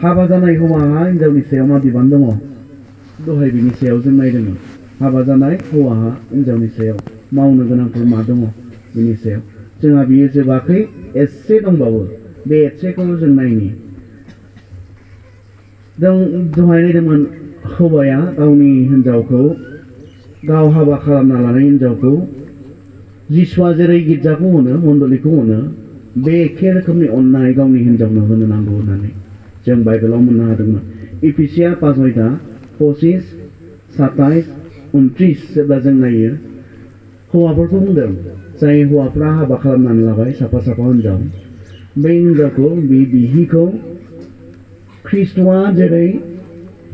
हाबा जानाय हौवाहा हिनजावनि सायाव मा बिबान दङ दहाय बिनि सायाव जों नायदोंमोन हाबा जानाय हौवाहा हिनजावनि सायाव मावनो गोनांफोर मा दङ बिनि सायाव जोंहा बियो जोबाखै एसे दंबावो बे एसेखौ जों नायनि जों दहाय नायदोंमोन हौवाया गावनि हिनजावखौ गाव हाबा खालामना लानाय हिनजावखौ जिसुआ जेरै गिर्जाखौ अनो मण्डलिखौ अनो बे एखे रोखोमनि अननाय गावनि हिनजावनो होनो नांगौ होननानै जों बाइबेलाव मोननो हादोंमोन इफिसिया 5:25, 27, 29 जेब्ला जों नायो हौवाफोरखौ बुंदों जाय हौवाफ्रा हाबा खालामनानै लाबाय साफा साफा हिनजाव बे हिनजावखौ बिहिखौ ख्रिस्ट'आ जेरै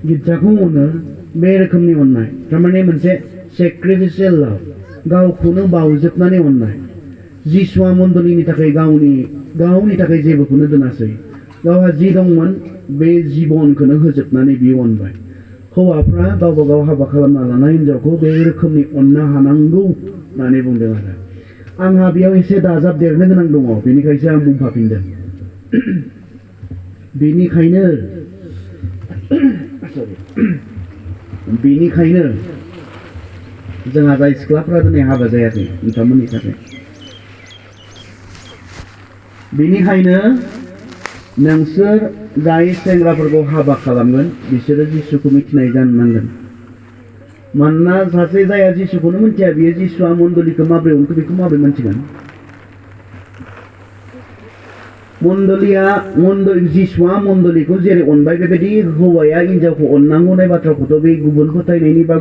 गिर्जाखौ अनो बे रोखोमनि अननाय थारमाने मोनसे सेक्रिफिसियेल लाभ गावखौनो बावजोबनानै अननाय जिसुआ मण्डलिनि थाखाय गावनि थाखाय जेबोखौनो दोनासै गावहा जि दंमोन बे जिबनखौनो होजोबनानै बियो अनबाय हौवाफ्रा गावबा गाव हाबा खालामना लानाय हिनजावखौ बे रोखोमनि अननो हानांगौ होननानै बुंदों आरो आंहा बेयाव एसे दाजाबदेरनो गोनां दङ बेनिखायसो आं बुंफाफिनदों बेनिखायनो जोंहा जाय सिख्लाफ्रा दिनै हाबा जायाखै नोंथांमोननि थाखाय बेनिखायनो नोंसोर जाय सेंग्राफोरखौ हाबा खालामगोन बिसोरो जिसुखौ मिथिनाय जानो नांगोन मानोना सासे जाया जिसुखौनो मिथिया बियो जिसुआ मण्डलिखौ माबोरै अनखो बेखौ माबोरै मिथिगोन जिसुआ मण्डलिखौ जेरै अनबाय बेबायदि हौवाया हिनजावखौ अननांगौ होननाय बाथ्राखौथ' बे गुबुन फोथायनायनि बा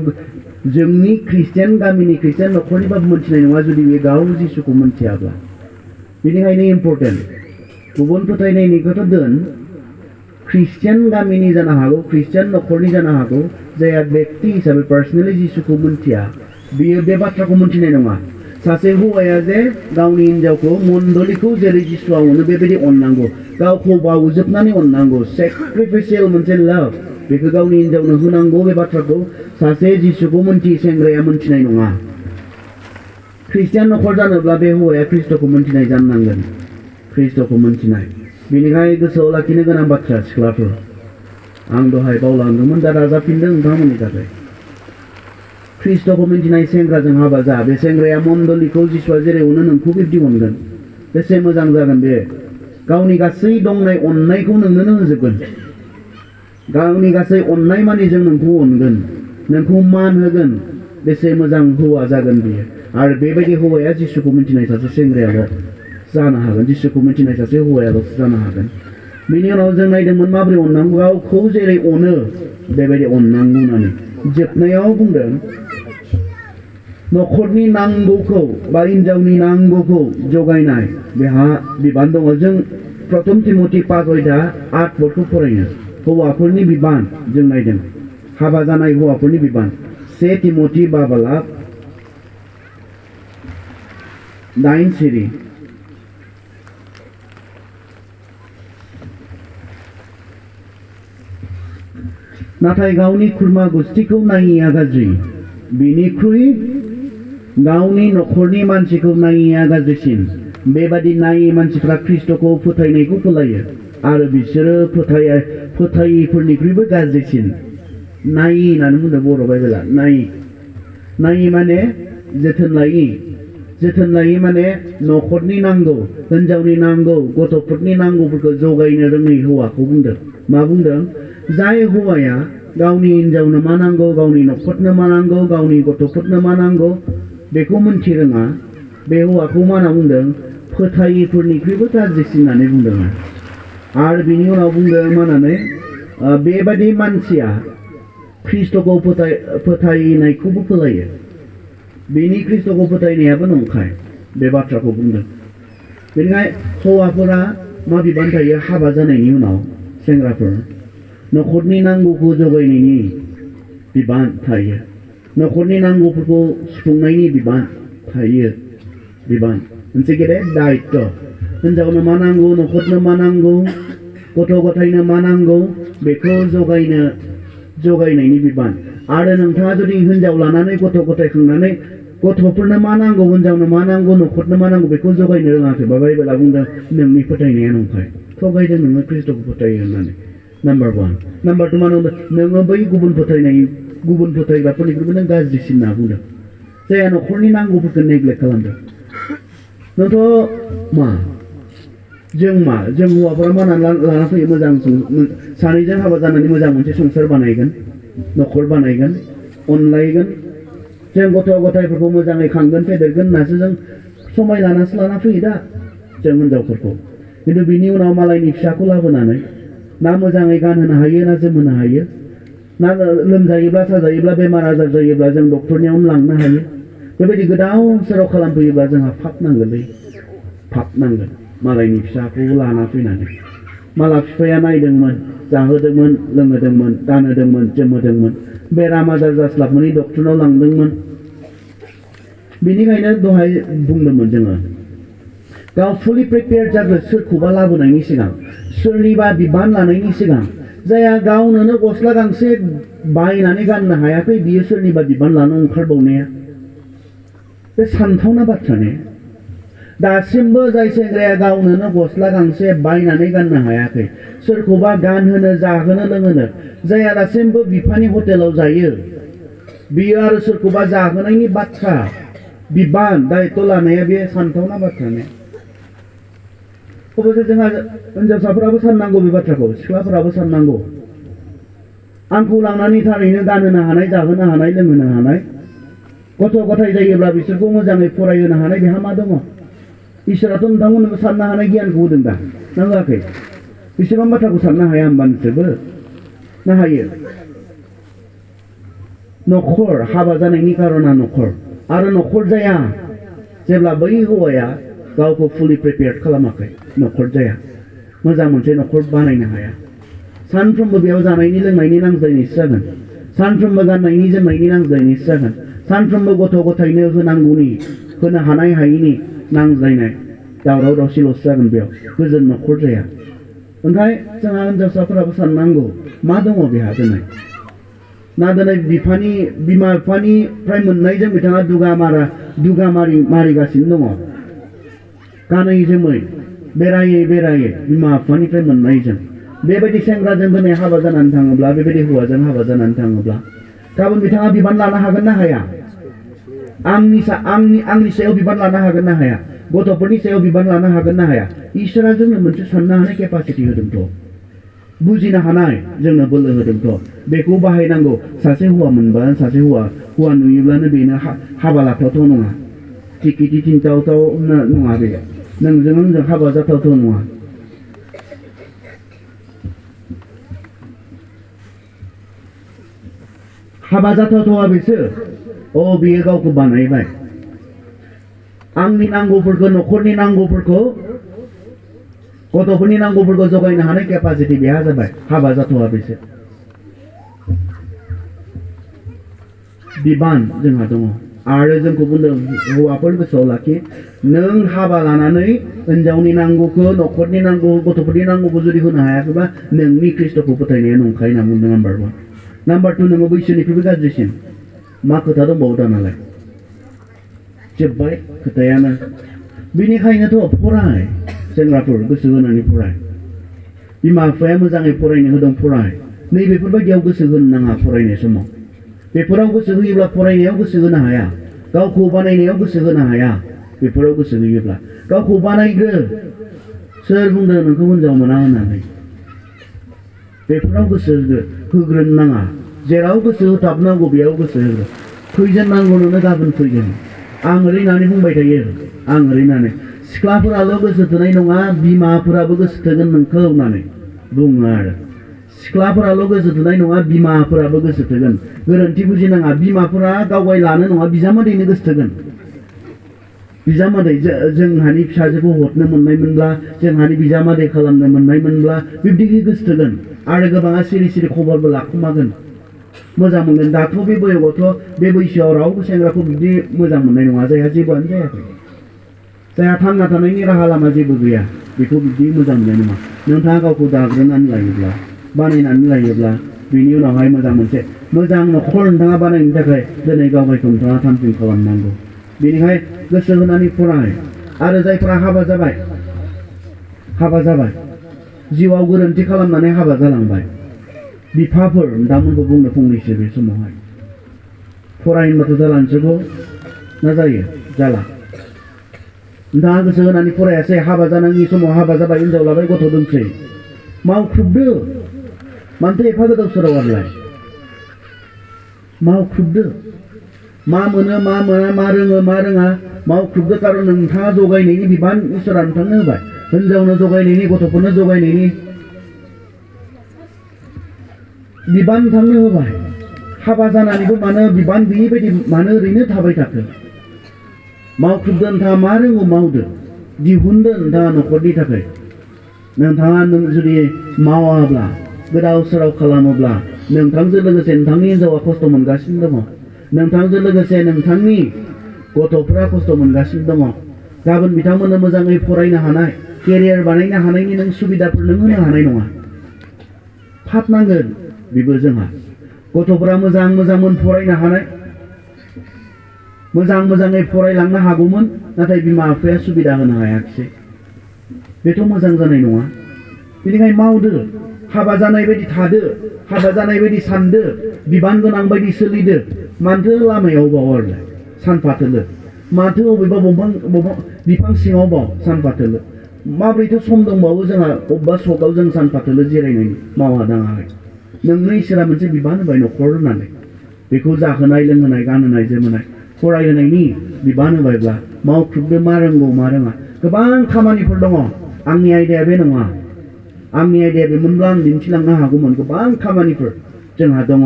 जोंनि ख्रिस्टियान गामिनि ख्रिस्टियान न'खरनिबाबो मोनथिनाय नङा जुदि बे गाव जिसुखौ मोनथियाब्ला बेनिखायनो इम्परटेन्ट गुबुन फोथायनायनिखौथ' दोन ख्रिस्टियान गामिनि जानो हागौ ख्रिस्टियान न'खरनि जानो हागौ जायहा व्यक्ति हिसाबै पार्सनेलि जिसुखौ मोनथिया बियो बे बाथ्राखौ मोनथिनाय नङा सासे हौवाया जे गावनि हिनजावखौ मण्डलिखौ जेरै जिसुआ अनो बेबायदि अननांगौ गावखौ बावजोबनानै अननांगौ सेक्रिफिसियेल मोनसे लाभ बेखौ गावनि हिनजावनो होनांगौ बे बाथ्राखौ सासे जिसुखौ मोनथियै सेंग्राया मोनथिनाय नङा ख्रिस्टियान न'खर जानोब्ला बे हौवाया ख्रिस्ट'खौ मोनथिनाय जानो नांगोन ख्रिस्ट'खौ मोनथिनाय बेनिखायनो गोसोआव लाखिनो गोनां बाथ्रा सिख्लाफोर आं दहाय बावलांदोंमोन दा दाजाबफिनदों नोंथांमोननि थाखाय ख्रिस्ट'खौ मिथिनाय सेंग्राजों हाबा जा बे सेंग्राया मण्डलिखौ जिसुआ जेरै अनो नोंखौ बिब्दि अनगोन बेसे मोजां जागोन बे गावनि गासै दंनाय अननायखौ नोंनोनो होजोबगोन गावनि गासै अननाय मानि जों नोंखौ अनगोन नोंखौ मान होगोन बेसे मोजां हौवा जागोन बियो आरो बेबायदि हौवाया जिसुखौ मिथिनाय सासे सेंग्रायाल' जानो हागोन जिसुखौ मिथिनाय सासे हौवायाल'सो जानो हागोन बेनि उनाव जों नायदोंमोन माबोरै अननांगौ गावखौ जेरै अनो बेबायदि अननांगौ होननानै जोबनायाव बुंदों न'खरनि नांगौखौ बा हिनजावनि नांगौखौ जगायनाय बेहा बिबान दङ जों प्रथम तिमथि 5:8 फरायनो हौवाफोरनि बिबान जों नायदों हाबा जानाय हौवाफोरनि बिबान 1 तिमथि 8 नाथाय गावनि खुरमा गुस्थिखौ नायिया गाज्रि बिनिख्रुइ गावनि न'खरनि मानसिखौ नायिया गाज्रिसिन बेबादि नायि मानसिफ्रा ख्रिस्ट'खौ फोथायनायखौ फोलायो आरो बिसोरो फोथायिफोरनिख्रुइबो गाज्रिसिन नायि होननानै बुंदों बर' बाइबेला नायि माने जोथोन लायि माने न'खरनि नांगौ हिनजावनि नांगौ गथ'फोरनि नांगौफोरखौ जगायनो रोङै हौवाखौ बुंदों मा बुंदों जाय हौवाया गावनि हिनजावनो मा नांगौ गावनि न'खरनो मा नांगौ गावनि गथ'फोरनो मा नांगौ बेखौ मोनथि रोङा बे हौवाखौ मा होनना बुंदों फोथायिफोरनिख्रुइबो गाज्रिसिन होननानै बुंदों आरो बिनि उनाव बुंदों मा होननानै बेबादि मानसिया ख्रिस्ट'खौ फोथायनायखौबो फोलायो बेनि ख्रिस्ट'खौ फोथायनायाबो नंखाय बे बाथ्राखौ बुंदों बेनिखायनो हौवाफोरा मा बिबान थायो हाबा जानायनि उनाव सेंग्राफोर न'खरनि नांगौखौ जगायनायनि बिबान थायो न'खरनि नांगौफोरखौ सुफुंनायनि बिबान थायो मोनसे गेदेर दायित्व हिनजावनो मा नांगौ न'खरनो मा नांगौ गथ' गथायनो मा नांगौ बेखौ जगायनायनि बिबान आरो नोंथाङा जुदि हिनजाव लानानै गथ' गथाय खांनानै गथ'फोरनो मा नांगौ हिनजावनो मा नांगौ न'खरनो मा नांगौ बेखौ जगायनो रोङाखै बा बाइबेला बुंदों नोंनि फोथायनाया नंखाय थगायदों नोङो ख्रिस्ट'खौ फोथायो होननानै नाम्बार 1 नाम्बार 2 मानो नोङो बै गुबुन फोथायग्राफोरनिख्रुइबो नों गाज्रिसिन होनना बुंदों जायहा न'खरनि नांगौफोरखौ नेग्लेक्ट खालामदों नोंथ' जों हौवाफोरा मा लाना फैयो मोजां सानैजों हाबा जानानै मोजां मोनसे संसार बानायगोन न'खर बानायगोन अनलायगोन जों गथ' गथायफोरखौ मोजाङै खांगोन फेदेरगोन होननासो जों समाय लानासो लाना फैयो दा जों हिनजावफोरखौ खिन्थु बिनि उनाव मालायनि फिसाखौ लाबोनानै ना मोजाङै गानहोनो हायो ना जोमहोनो हायो ना लोमजायोब्ला साजायोब्ला बेमार आजार जायोब्ला जों डक्टरनियावनो लांनो हायो बेबायदि गोदाव सोराव खालामफैयोब्ला जोंहा पाप नांगोन मालायनि फिसाखौ लाना फैनानै माला बिफाया नायदोंमोन जाहोदोंमोन लोंहोदोंमोन गानहोदोंमोन जोमहोदोंमोन बेराम आजार जास्लाबनानै डक्टरनाव लांदोंमोन बेनिखायनो दहाय बुंदोंमोन जोङो गाव फुलि प्रिपेयार जाग्रो सोरखौबा लाबोनायनि सिगां सोरनिबा बिबान लानायनि सिगां जायहा गावनोनो गस्ला गांसे बायनानै गाननो हायाखै बियो सोरनिबा बिबान लानो ओंखारबावनाया बे सानथावना बाथ्रा ने दासिमबो जाय सेंग्राया गावनोनो गस्ला गांसे बायनानै गाननो हायाखै सोरखौबा गानहोनो जाहोनो लोंहोनो जायहा दासिमबो बिफानि हटेलाव जायो बियो आरो सोरखौबा जाहोनायनि बाथ्रा बिबान दायित्व लानाया बे सानथावना बाथ्रा ने अबयसे जोंहा हिनजावसाफोराबो साननांगौ बे बाथ्राखौ सिख्लाफोराबो साननांगौ आंखौ लांनानै थारैनो गानहोनो हानाय जाहोनो हानाय लोंहोनो हानाय गथ' गथाय जायोब्ला बिसोरखौ मोजाङै फरायहोनो हानाय बेहा मा दङ इसोराथ' नोंथांमोननोबो साननो हानाय गियानखौ होदों दा ना होआखै बेसेबां बाथ्राखौ साननो हाया होमबा नोंसोरबो ना हायो न'खर हाबा जानायनि कारना न'खर आरो न'खर जाया जेब्ला बै हौवाया गावखौ फुलि प्रिपेयार खालामाखै न'खर जाया मोजां मोनसे न'खर बानायनो हाया सानफ्रोमबो बेयाव जानायनि लोंनायनि नांज्लायनायसो जागोन सानफ्रोमबो गाननायनि जोमनायनि नांज्लायनायसो जागोन सानफ्रोमबो गथ' गथायनो होनो हानाय हायिनि नांज्लायनाय दावराव दावसिल'सो जागोन बेयाव गोजोन न'खर जाया ओमफ्राय जोंहा हिनजावसाफोराबो साननांगौ मा दङ बेहा दिनै ना दिनै बिमा बिफानिफ्राय मोननायजों बिथाङा दुगा मारिगासिनो दङ गानै जोमै बेरायै बिमा बिफानिफ्राय मोननायजों बेबायदि सेंग्राजों दिनै हाबा जानानै थाङोब्ला बेबायदि हौवाजों हाबा जानानै थाङोब्ला गाबोन बिथाङा बिबान लानो हागोन ना हाया आंनि सायाव बिबान लानो हागोन ना हाया गथ'फोरनि सायाव बिबान लानो हागोन ना हाया इसोरा जोंनो मोनसे साननो हानाय केपासिटि होदोंथ' बुजिनो हानाय जोंनो बोलो होदोंथ' बेखौ बाहायनांगौ सासे हौवा मोनबा सासे हौवा नुयोब्लानो बेनो हाबा लाथावथाव नङा टिकिटि थिनथावथाव नङा बे नोंजों आंजों हाबा जाथावथाव नङा हाबा जाथावथावा बेसो बेयो गावखौ बानायबाय आंनि नांगौफोरखौ न'खरनि नांगौफोरखौ गथ'फोरनि नांगौफोरखौ जगायनो हानाय केपासिटि बेहा जाबाय हाबा जाथावा बेसो बिबान जोंहा दङ आरो जोंखौ बुंदों हौवाफोर गोसोआव लाखि नों हाबा लानानै हिनजावनि नांगौखौ न'खरनि नांगौ गथ'फोरनि नांगौखौ जुदि होनो हायाखैबा नोंनि ख्रिस्ट'खौ फोथायनाया नंखाय होनना बुंदों नाम्बार 1 नाम्बार 2 नोङो बैसोनिख्रुइबो गाज्रिसिन मा खोथा दंबावो दानालाय जोब्बाय खोथायानो बेनिखायनोथ' फराय सेंग्राफोर गोसो होनानै फराय बिमा बिफाया मोजाङै फरायनो होदों फराय नैबेफोरबायदियाव गोसो होनो नाङा फरायनाय समाव बेफोराव गोसो होयोब्ला फरायनायाव गोसो होनो हाया गावखौ बानायनायाव गोसो होनो हाया बेफोराव गोसो होयोब्ला गावखौ बानायग्रो सोर बुंदों नोंखौ हिनजाव मोना होननानै बेफोराव गोसो होग्रोनो नाङा जेराव गोसो होथाबनांगौ बेयाव गोसो होग्रो फैजेन नांगौ नोंनो गाबोन फैगोन आं ओरै होननानै बुंबाय थायो आं ओरै होननानै सिख्लाफोराल' गोसो थोनाय नङा बिमाफोराबो गोसो थोगोन नोंखौ होननानै बुङो आरो सिख्लाफोराल' गोसो थोनाय नङा बिमाफोराबो गोसो थोगोन गोरोन्थि बुजिनाङा बिमाफोरा गावगाय लानो नङा बिजामादैनो गोसो थोगोन बिजामादै जोंहानि फिसाजोखौ हरनो मोननायमोनब्ला जोंहानि बिजामादै खालामनो मोननायमोनब्ला बिब्दि गोसो थोगोन आरो गोबाङा सिरि खबरबो लाखुमागोन मोजां मोनगोन दाथ' बे बैसोआवथ' बे बैसोआव रावबो सेंग्राखौ बिदि मोजां मोननाय नङा जायहा जेबोआनो जायाखै जायहा थांना थानायनि राहा लामा जेबो गैया बेखौ बिदि मोजां मोननाय नङा नोंथाङा गावखौ दाग्रोनानै लायोब्ला बानायनानै लायोब्ला बिनि उनावहाय मोजां न'खर नोंथाङा बानायनो थाखाय दिनै गावगायखौ नोंथाङा थामथिम खालामनांगौ बेनिखाय गोसो होनानै फराय आरो जायफोरा हाबा जाबाय जिउआव गोरोन्थि खालामनानै हाबा जालांबाय बिफाफोर नोंथांमोनखौ बुंनो फंनैसो बे समावहाय फरायनोबाथ' जालांजोबो ना जायो जाला नोंथाङा गोसो होनानै फरायासै हाबा जानायनि समाव हाबा जाबाय हिनजाव लाबाय गथ' दंसै मावख्रुबदो मानोथो एफा गोदाव सोरावालाय मावख्रुबदो मा मोनो मा मोना मा रोङो मा रोङा मावख्रुबदो कारन नोंथाङा जगायनायनि बिबान इसोरा नोंथांनो होबाय हिनजावनो जगायनायनि गथ'फोरनो जगायनायनि बिबान नोंथांनो होबाय हाबा जानानैबो मानो बिबान गैयि बायदि मानो ओरैनो थाबाय थाखो मावख्रुबदो नोंथाङा मा रोङो मावदो दिहुनदो नोंथाङा न'खरनि थाखाय नोंथाङा जुदि मावाब्ला गोदाव सोराव खालामोब्ला नोंथांजों लोगोसे नोंथांनि हिनजावा खस्थ' मोनगासिनो दङ नोंथांजों लोगोसे नोंथांनि गथ'फोरा खस्थ' मोनगासिनो दङ गाबोन बिथांमोननो मोजाङै फरायनो हानाय केरियार बानायनो हानायनि नों सुबिदाफोर नों होनो हानाय नङा फाथ नांगोन बेबो जोंहा गथ'फोरा मोजाङै फरायनो हानाय मोजाङै फरायलांनो हागौमोन नाथाय बिमा बिफाया सुबिदा होनो हायाखिसै बेथ' मोजां जानाय नङा बेनिखायनो मावदो हाबा जानाय बायदि थादो हाबा जानाय बायदि सानदो बिबान गोनां बायदि सोलिदो मानोथो लामायाव बाव आरो सानफाथोलो माथो अबेबा बबेबा बिफां सिङाव बाव सानफाथोलो माब्रैथो सम दंबावो जोंहा अबेबा सकआव जों सानफाथोलो जिरायनायनि मावा दाङाखै नोंनो इसोरा मोनसे बिबान होबाय न'खर होननानै बेखौ जाहोनाय लोंहोनाय गानहोनाय जोमहोनाय फरायहोनायनि बिबान होबायब्ला मावख्रुबदो मा रोंगौ मा रोङा गोबां खामानिफोर दङ आंनि आयदाया बे नङा आंनि आयदाया बेमोनब्ला आं दिन्थिलांनो हागौमोन गोबां खामानिफोर जोंहा दङ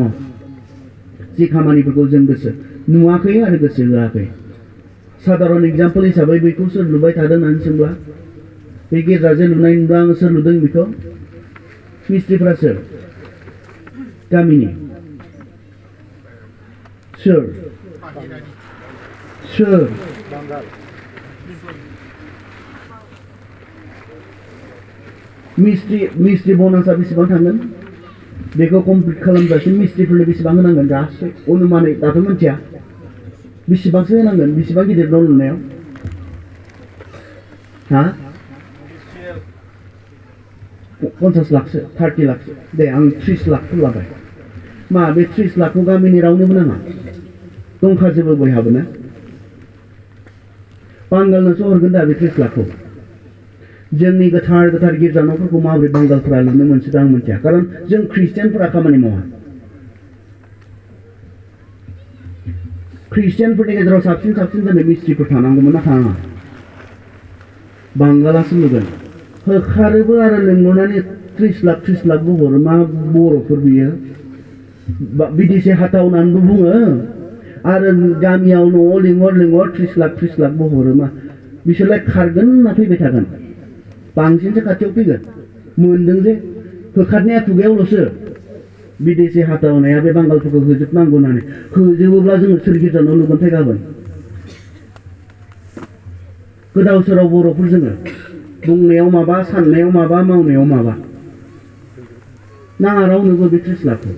जि खामानिफोरखौ जों गोसो नुवाखै आरो गोसो होआखै साधारन एग्जाम्पल हिसाबै बेखौ सोर लुबाय थादों होननानै सोंब्ला बे गिर्जा जे लुनाय नुदों आङो सोर लुदों बेखौ मिस्ट्रिफ्रा सोर गामिनि सोर मिस्ट्रि बनासा बेसेबां थांगोन बेखौ कमप्लिट खालामजासिम मिस्ट्रिफोरनो बेसेबां होनांगोन गासै अनुमानै दाथ' मिथिया बेसेबांसो होनांगोन बेसेबां गिदिर न' लुनायाव हा 50 लाखसो 30 लाखसो दे आं 30 लाखखौ लाबाय मा बे 30 लाखखौ गामिनि रावनोबो नाङा दंखाजोबो बयहाबो ना बांगालनोसो हरगोन दा बे 30 लाखखौ जोंनि गोथार गिर्जा न'फोरखौ माबोरै बांगालफोरा लुनो मोनसोदों आं मिथिया कारन जों ख्रिस्टियानफोरा खामानि मावा ख्रिस्टियानफोरनि गेजेराव साबसिन दिनै मिस्ट्रिफोर थानांगौमोन ना थानाङा बांगालासो लुगोन होखारोबो आरो लिंहरनानै 30 लाखबो हरो मा बर'फोर बियो बिदेशि हाथाव होननानैबो बुङो आरो गामियाव न'आव लिंहर 30 लाखबो हरो मा बिसोरलाय खारगोन ना फैबाय थागोन बांसिनसो खाथियाव फैगोन मोनदों जे होखारनाया खुगायावल'सो बिदेशि हाथावनाया बे बांगालफोरखौ होजोबनांगौ होननानै होजोबोब्ला जोङो सोर गिर्जा न' लुगोनथाय गाबोन गोदाव सोराव बर'फोर जोङो बुंनायाव माबा साननायाव माबा मावनायाव माबा नाङा रावनोबो बे 30 लाखखौ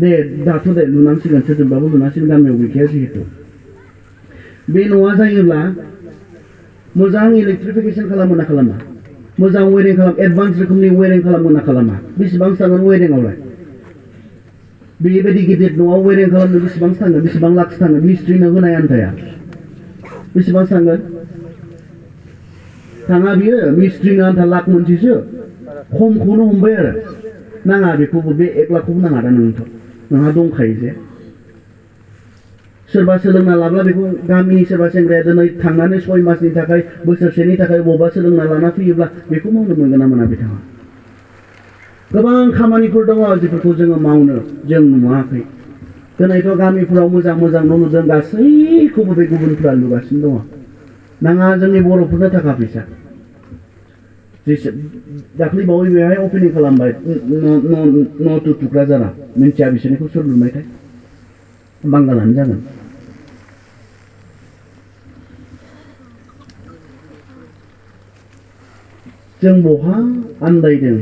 दे दाथ' दे लुनांसिगोन सोरजोंबाबो लुनांसिगोन गामियाव गैखाया जिहेतु बे न'आ जायोब्ला मोजां इलेक्ट्रिफिकेसन खालामो ना खालामा मोजां वेरिं खालाम एडभान्स रोखोमनि वेरिं खालामो ना खालामा बेसेबां थांगोन वेरिंआवलाय बेबायदि गिदिर न'आव वेरिं खालामनो बेसेबां थांगोन बेसेबां लाखसो थांगोन मिस्ट्रिनो होनाय आन्थाया बेसेबां थांगोन थाङा बियो मिस्ट्रिनो आन्था लाख मोनसेसो खमखौनो हमबाय आरो नाङा बेखौबो बे 1 लाखखौबो नाङा दा नोंहा दंखायो जे सोरबा सोलोंना लाब्ला बेखौ गामिनि सोरबा सेंग्राया दिनै थांनानै 6 मासनि थाखाय बोसोरसेनि थाखाय बबावबा सोलोंना लाना फैयोब्ला बेखौ मावनो मोनगोन ना मोना बिथाङा गोबां खामानिफोर दङ जेफोरखौ जोङो मावनो जों नुवाखै दिनैथ' गामिफोराव मोजां न' लुदों गासैखौबो बे गुबुनफ्रा लुगासिनो दङ नाङा जोंनि बर'फोरनो थाखा फैसा दाख्लै बावै बेहाय अपेनिं खालामबाय न' टुक्राझारा मिन्थिया बिसोरनिखौ सोर लुनायथाय बांगालानो जागोन जों बहा आन्दायदों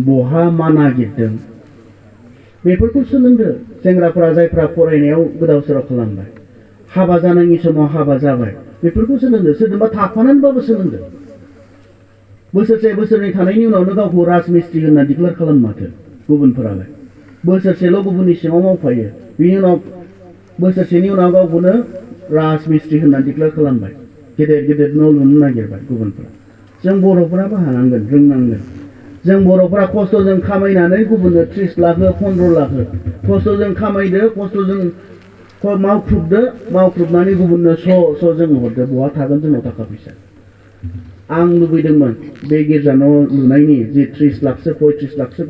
बहा मा नागिरदों बेफोरखौ सोलोंदो सेंग्राफोरा जायफ्रा फरायनायाव गोदाव सोराव खालामबाय हाबा जानायनि समाव हाबा जाबाय बेफोरखौ सोलोंदो सोरजोंबा थाफानानैबाबो सोलोंदो बोसोरसे बोसोरनै थानायनि उनावनो गावखौ राजमिस्ट्रि होनना डिक्लेयार खालाम माथो गुबुनफोरालाय बोसोरसेल' गुबुननि सिङाव मावफायो बिनि उनाव बोसोरसेनि उनाव गावखौनो राजमिस्ट्रि होननानै डिक्लेयार खालामबाय गेदेर गेदेर न' लुनो नागिरबाय गुबुनफोरा जों बर'फोराबो हानांगोन रोंनांगोन जों बर'फोरा खस्थ'जों खामायनानै गुबुननो 30 लाख 15 लाख खस्थ'जों खामायदो खस्थ'जों मावख्रुबनानै गुबुननो स' जों हरदो बहा थागोन जोंनाव थाखा फैसा आं लुबैदोंमोन बे गिर्जा न' लुनायनि जे 30 लाखसो 35 लाखसो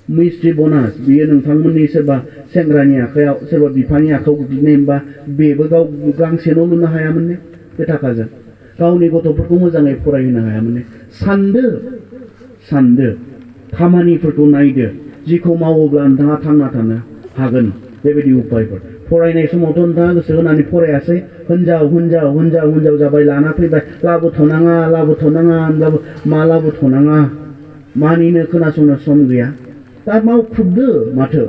मिस्ट्रि बनास बियो नोंथांमोननि सोरबा सेंग्रानि आखायाव सोरबा बिफानि आखायाव गोग्लैनाय होनबा बेबो गाव गांसे न' लुनो हायामोन ने बे थाखाजों गावनि गथ'फोरखौ मोजाङै फरायहोनो हायामोन ने सानदो खामानिफोरखौ नायदो जिखौ मावोब्ला नोंथाङा थांना थानो हागोन बेबायदि उपायफोर फरायनाय समावथ' नोंथाङा गोसो होनानै फरायासै हिनजाव जाबाय लाना फैबाय लाबोथ'नाङा होनब्लाबो मा लाबोथ'नाङा मानिनो खोनासंनो सम गैया दा मावख्रुबदो माथो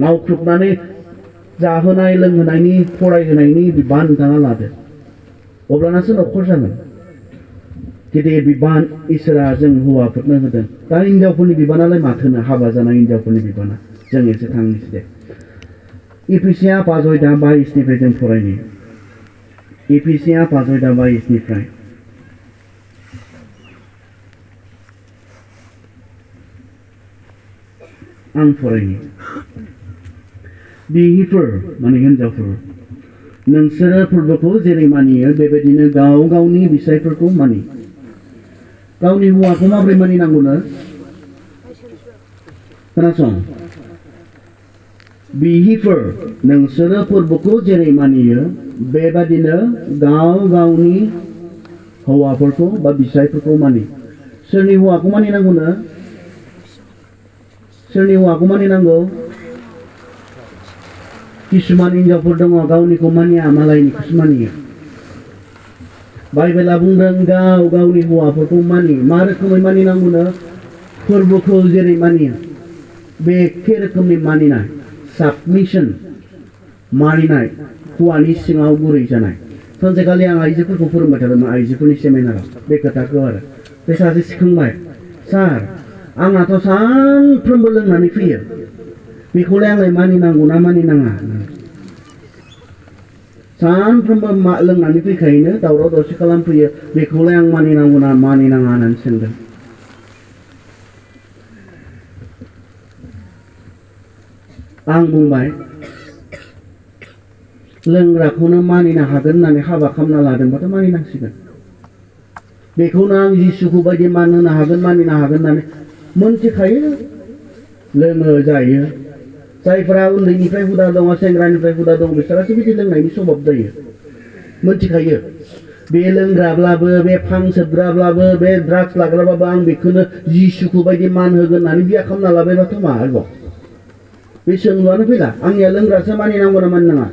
मावख्रुबनानै जाहोनाय लोंहोनायनि फरायहोनायनि बिबान नोंथाङा लादो अब्लानासो न'खर जागोन गेदेर बिबान इसोरा जों हौवाफोरनो होदों दा हिनजावफोरनि बिबानालाय माथोनो हाबा जानाय हिनजावफोरनि बिबाना जों एसे थांनोसै दे इफिसिया 5:22 जों फरायनि इफिसिया 5:22 आं फरायनि बिहिफोर माने हिनजावफोर नोंसोरो फोरबोखौ जेरै मानियो बेबायदिनो गाव गावनि बिसायफोरखौ मानि गावनि हौवाखौ माबोरै मानिनांगौनो खोनासं बिहिफोर नोंसोरो फोरबोखौ जेरै मानियो बेबादिनो गाव गावनि हौवाफोरखौ बा बिसायफोरखौ मानि सोरनि हौवाखौ मानिनांगौनो सोरनि हौवाखौ मानिनांगौ किसुमान हिनजावफोर दङ गावनिखौ मानिया मालायनिखौसो मानियो बाइबेला बुंदों गाव गावनि हौवाफोरखौ मानि मा रोखोमै मानिनांगौनो फोरबोखौ जेरै मानियो बे एखे रोखोमनि मानिनाय साबमिसन मानिनाय हौवानि सिङाव गुरै जानाय सानसेखालि आं आइजोफोरखौ फोरोंबाय थादोंमोन आइजोफोरनि सेमिनाराव बे खोथाखौ आरो बे सासे सिखांबाय सार आंनाथ' सानफ्रोमबो लोंनानै फैयो बेखौलाय आंलाय मानिनांगौ ना मानिनाङा सानफ्रोमबो लोंनानै फैखायोनो दावराव दावसि खालामफैयो बेखौलाय आं मानिनांगौ ना मानिनाङा होननानै सोंदों आं बुंबाय लोंग्राखौनो मानिनो हागोन होननानै हाबा खालामना लादोंबाथ' मानिनांसिगोन बेखौनो आं जिसुखौ बायदि मान होनो हागोन मानिनो हागोन होननानै मोनथिखायो लोङो जायो जायफोरा उन्दैनिफ्राय हुदा दङ सेंग्रानिफ्राय हुदा दङ बिसोरासो बिदि लोंनायनि सभाब जायो मोनथिखायो बे लोंग्राब्लाबो बे फां सोबग्राब्लाबो बे ड्राग्स लाग्राब्लाबो आं बेखौनो जिसुखौ बायदि मान होगोन होननानै बिया खालामना लाबायबाथ' मा आरोबाव बे सोंलुआनो फैला आंनिया लोंग्रासो मानिनांगौ ना मानिनाङा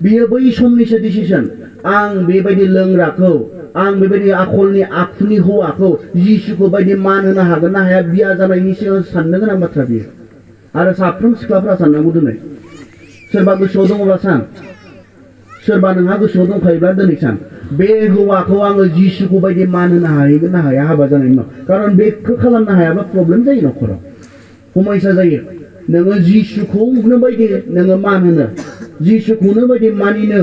बियो बै समनिसो डिसिसन आं बेबायदि लोंग्राखौ आं बेबायदि आखुनि हौवाखौ जिसुखौ बायदि मान होनो हागोन ना हाया बिया जानायनि सिगां साननो गोनां बाथ्रा बियो आरो साफ्रोम सिख्लाफ्रा साननांगौ दिनै सोरबा गोसोआव दङब्ला सान सोरबा नोंहा गोसोआव दंखायोब्ला दिनै सान बे हौवाखौ आङो जिसुखौ बायदि मान होनो हाहैगोन ना हाया हाबा जानायनि उनाव खारन बेखौ खालामनो हायाब्ला प्रब्लेम जायो न'खराव समयसा जायो नोङो जिसुखौनो बायदि नोङो मान होनो जिसुखौनो बायदि मानिनो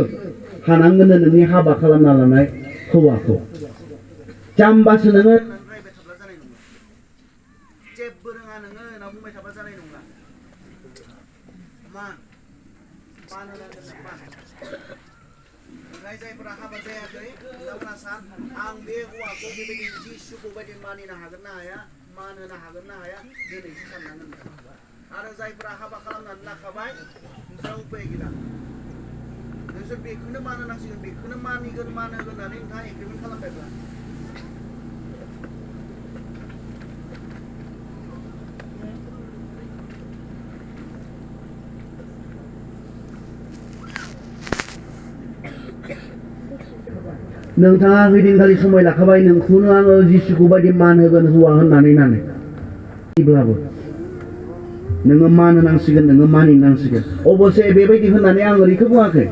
हानांगोन नोंनि हाबा खालामना लानाय हौवाखौ जाम्बासो नोङो रायबाय थाब्ला जानाय नङा जेबो रोङा नोङो होनना बुंबाय थाबा जानाय नङा मान होनांगोन मान ओमफ्राय जायफोरा हाबा जायाखै बिथांमोना सान आं बे हौवाखौ बेबायदि जिसुखौ बायदि मानिनो हागोन ना हाया मान होनो हागोन ना हाया दिनैसो साननांगोन आरो जायफोरा हाबा खालामनानै लाखाबाय नोंस्रा उपाय गैला नोंसोर बेखौनो मान होनांसिगोन बेखौनो मानिगोन मान होगोन होननानै नोंथाङा एग्रिमेन्ट खालामबायब्ला नोंथाङा हैदिनखालि समाय लाखाबाय नोंखौनो आङो जिसुखौ बायदि मान होगोन हौवा होननानै ब्लाबो नोङो मान होनांसिगोन नोङो मानिनांसिगोन अबसे बेबायदि होननानै आं ओरैखौ बुङाखै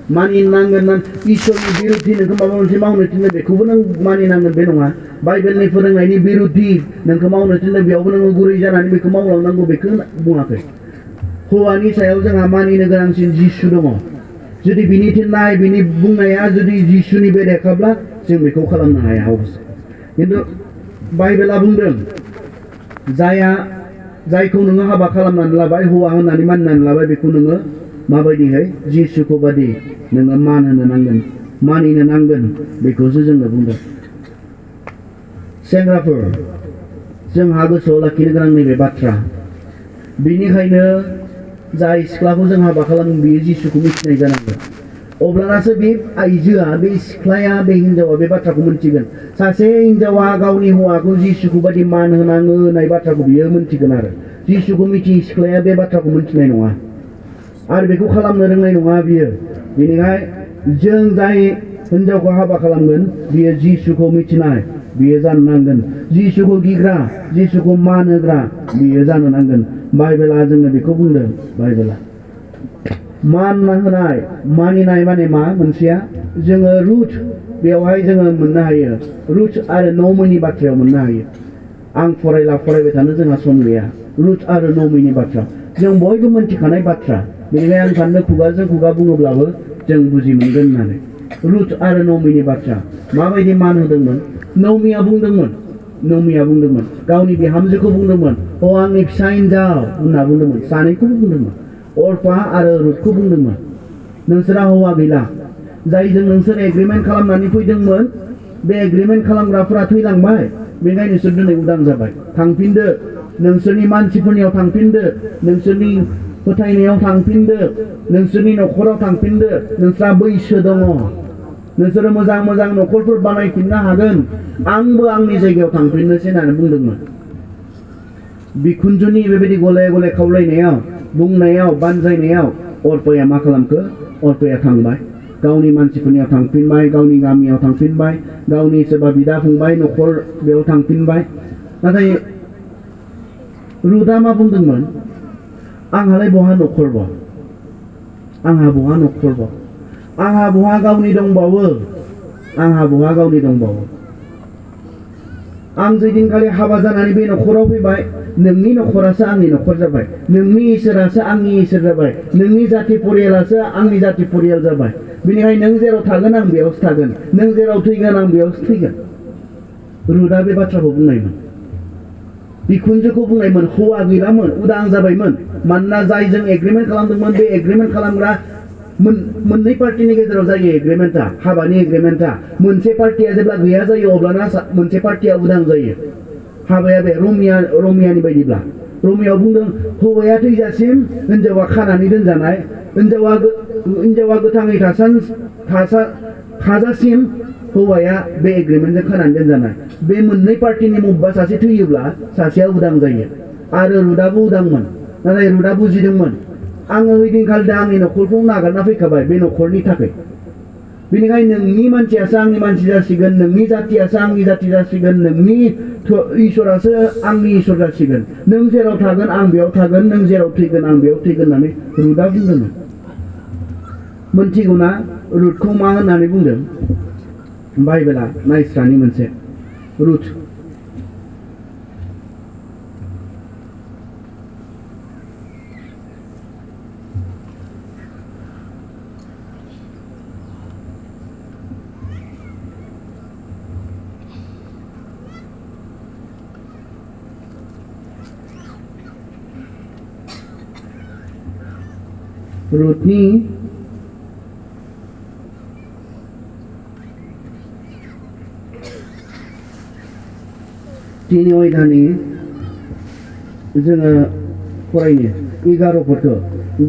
मानिनांगोन इसोरनि बिरुद्धि नोंखौ माबा मोनसे मावनो थिनो बेखौबो नों मानिनांगोन बे नङा बाइबेलनि फोरोंनायनि बिरुद्धि नोंखौ मावनो थिनो बेयावबो नोङो गुरै जानानै बेखौ मावलांनांगौ बेखौ बुङाखै हौवानि सायाव जोंहा मानिनो गोनांसिन जिसु दङ जुदि बिनि थिननाय बिनि बुंनाया जुदि जिसुनि बेरेखाब्ला जों बेखौ खालामनो हाया अबसे खिन्थु बाइबेला बुंदों जायखौ नोङो हाबा खालामनानै लाबाय हौवा होननानै मानिनानै लाबाय बेखौ नोङो माबायदिहाय जिसुखौ बादि नोङो मान होनो नांगोन मानिनो नांगोन बेखौसो जोंनो बुंदों सेंग्राफोर जोंहा गोसोआव लाखिनो गोनां नैबे बाथ्रा बेनिखायनो जाय सिख्लाखौ जों हाबा खालामो बियो जिसुखौ मिथिनाय जानांगोन अब्लानासो बे आइजोआ बे सिख्लाया बे हिनजावा बे बाथ्राखौ मिथिगोन सासे हिनजावा गावनि हौवाखौ जिसुखौ बादि मान होनाङो होननाय बाथ्राखौ बियो मिथिगोन आरो जिसुखौ मिथियै सिख्लाया बे बाथ्राखौ मिथिनाय नङा आरो बेखौ खालामनो रोंनाय नङा बियो बेनिखायनो जों जाय हिनजावखौ हाबा खालामगोन बियो जिसुखौ मिथिनाय बियो जानो नांगोन जिसुखौ गिग्रा जिसुखौ मान होग्रा बियो जानो नांगोन बाइबेला जोंनो बेखौ बुंदों बाइबेला मान होनाय मानिनाय माने मा मोनसेया जोङो रुथ बेवहाय जोङो मोननो हायो रुथ आरो न'मैनि बाथ्रायाव मोननो हायो आं फरायबाय थानो जोंहा सम गैया रुथ आरो न'मैनि बाथ्रा जों बयबो मोनथिखानाय बाथ्रा बेनिखायनो आं साननो खुगाजों खुगा बुङोब्लाबो जों बुजि मोनगोन होननानै रुथ आरो न'मैनि बाथ्रा माबायदि मान होदोंमोन न'मिया बुंदोंमोन गावनि बिहामजोखौ बुंदोंमोन अ आंनि फिसा हिनजाव होनना बुंदोंमोन सानैखौबो बुंदोंमोन अर्फा आरो रुथखौ बुंदोंमोन नोंसोरा हौवा गैला जायजों नोंसोर एग्रिमेन्ट खालामनानै फैदोंमोन बे एग्रिमेन्ट खालामग्राफोरा थैलांबाय बेनिखायनो नोंसोर दिनै उदां जाबाय थांफिनदो नोंसोरनि मानसिफोरनियाव थांफिनदो नोंसोरनि फोथायनायाव थांफिनदो नोंसोरनि न'खराव थांफिनदो नोंस्रा बैसो दङ नोंसोरो मोजां मोजां न'खरफोर बानायफिननो हागोन आंबो आंनि जायगायाव थांफिननोसै होननानै बुंदोंमोन बिखुनजोनि बेबायदि गले गले खावलायनायाव बुंनायाव बानजायनायाव अर्पाया मा खालामखो अर्पाया थांबाय गावनि मानसिफोरनियाव थांफिनबाय गावनि गामियाव थांफिनबाय गावनि सोरबा बिदा फंबाय न'खर बेयाव थांफिनबाय नाथाय रुथआ मा बुंदोंमोन आंहालाय बहा न'खरबा आंहा बहा गावनि दंबावो आं जैदिनखालि हाबा जानानै बे न'खराव फैबाय नोंनि न'खरासो आंनि न'खर जाबाय नोंनि इसोरासो आंनि इसोर जाबाय नोंनि जाथि परियालासो आंनि जाथि परियाल जाबाय बेनिखायनो नों जेराव थागोन आं बेयावसो थागोन नों जेराव थैगोन आं बेयावसो थैगोन रुथआ बे बाथ्राखौ बुंनायमोन बिखुनजोखौ बुंनायमोन हौवा गैलामोन उदां जाबायमोन मानोना जायजों एग्रिमेन्ट खालामदोंमोन बे एग्रिमेन्ट खालामग्रा मोननै पार्टिनि गेजेराव जायो एग्रिमेन्टआ हाबानि एग्रिमेन्टआ मोनसे पार्टिया जेब्ला गैया जायो अब्लाना मोनसे पार्टिया उदां जायो हाबाया बे रमियानि बायदिब्ला रमियाव बुंदों हौवाया थैजासिम हिनजावा खानानै दोनजानाय हिनजावा गोथाङै थाजासिम हौवाया बे एग्रिमेन्टजों खानानै दोनजानाय बे मोननै पार्टिनि बबेबा सासे थैयोब्ला सासेया उदां जायो आरो रुथआबो उदांमोन नाथाय रुथआ बुजिदोंमोन आङो ओइदिनखालि आंनि न'खरखौ नागारना फैखाबाय बे न'खरनि थाखाय बेनिखायनो नोंनि मानसियासो आंनि मानसि जासिगोन नोंनि जातियासो आंनि जाति जासिगोन नोंनि इसोरासो आंनि इसोर जासिगोन नों जेराव थागोन आं बेयाव थागोन नों जेराव थैगोन आं बेयाव थैगोन होननानै रुथआ बुंदोंमोन मोनथिगौना रुथखौ मा होननानै बुंदों बाइबेला नायस्रानि मोनसे रुथ रुथनि तिनि अध्यायनि जोङो फरायनो 11 पदखौ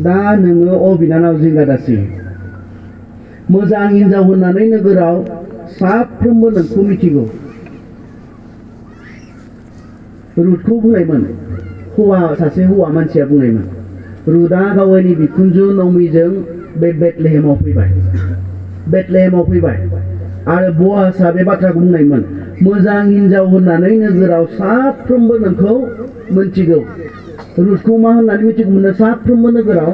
दा नोङो अ बिनानाव जिंगादासि मोजां हिनजाव होननानै नोगोराव साफ्रोमबो नोंखौ मिथिगौ रुथखौ बुंनायमोन सासे हौवा मानसिया बुंनायमोन रुथआ गावनि बिखुनजो नमिजों बे बेथलेहेमाव फैबाय आरो बआसआ बे बाथ्राखौ बुंनायमोन मोजां हिनजाव होननानै नोगोराव साफ्रोमबो नोंखौ मिथिगौ रुथखौ मा होननानै मिथिगौमोन साफ्रोमबो नोगोराव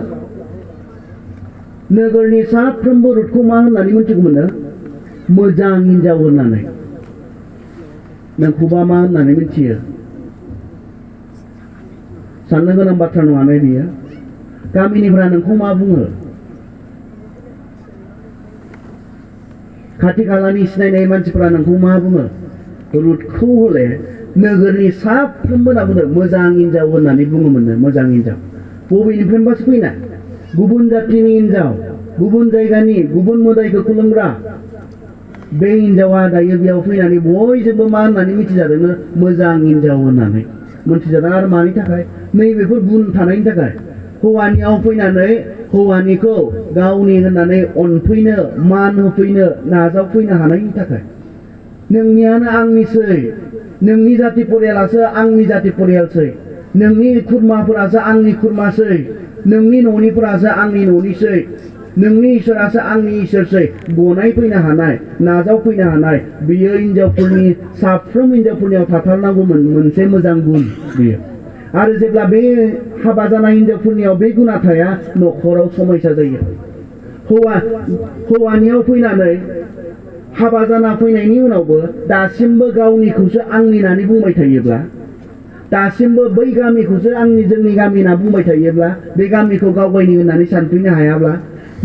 नोगोरनि साफ्रोमबो रुथखौ मा होननानै मिथिगौमोननो मोजां हिनजाव होननानै नोंखौबा मा होननानै मिथियो साननो गोनां बाथ्रा नङाने बियो गामिनिफ्रा नोंखौ मा बुङो खाथि खालानि सिनायनाय मानसिफोरा नोंखौ मा बुङो रुथखौ हले नोगोरनि साफ्रोमबो होनना बुंदों मोजां हिनजाव होननानै बुङोमोननो मोजां हिनजाव बबेनिफ्रायबासो फैनाय गुबुन जाथिनि हिनजाव गुबुन जायगानि गुबुन मोदायखौ खुलुमग्रा बे हिनजावा दायो बेयाव फैनानै बयजोंबो मा होननानै मिथिजादोंनो मोजां हिनजाव होननानै मिथिजादों आरो मानि थाखाय नैबेफोर गुन थानायनि थाखाय हौवानियाव फैनानै हौवानिखौ गावनि होननानै अनफैनो मान होफैनो नाजावफैनो हानायनि थाखाय नोंनियानो आंनिसै नोंनि जाति परियालासो आंनि जाति परियालसै नोंनि खुरमाफोरासो आंनि खुरमासै नोंनि न'निफोरासो आंनि न'निसै नोंनि इसोरासो आंनि इसोरसै गनाय फैनो हानाय नाजावफैनो हानाय बियो हिनजावफोरनि साफ्रोम हिनजावफोरनियाव थाथारनांगौमोन मोनसे मोजां गुन बियो आरो जेब्ला बे हाबा जानाय हिनजावफोरनियाव बे गुना थाया न'खराव समस्या जायो हौवानियाव फैनानै हाबा जाना फैनायनि उनावबो दासिमबो गावनिखौसो आंनि होननानै बुंबाय थायोब्ला दासिमबो बै गामिखौसो जोंनि गामि होनना बुंबाय थायोब्ला बे गामिखौ गावगायनि होननानै सानफैनो हायाब्ला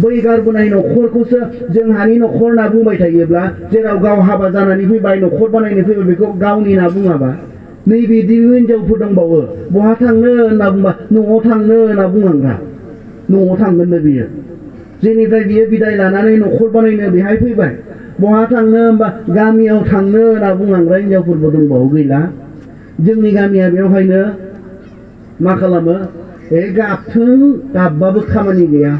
बै गारबोनाय न'खरखौसो जोंहानि न'खर होनना बुंबाय थायोब्ला जेराव गाव हाबा जानानै फैबाय न'खर बानायनो फैबाय बेखौ गावनि होनना बुङाबा नैबिदि हिनजावफोर दंबावो बहा थांनो होनना बुंबा न'आव थांनो होनना बुंलांग्रा न'आव थांगोननो बियो जेनिफ्राय बियो बिदाय लानानै न'खर बानायनो बेहाय फैबाय बहा थांनो होनबा गामियाव थांनो होनना बुंलांग्रा हिनजावफोरबो दंबावो गैला जोंनि गामिया बेवहायनो मा खालामो गाबथों गाबबाबो खामानि गैया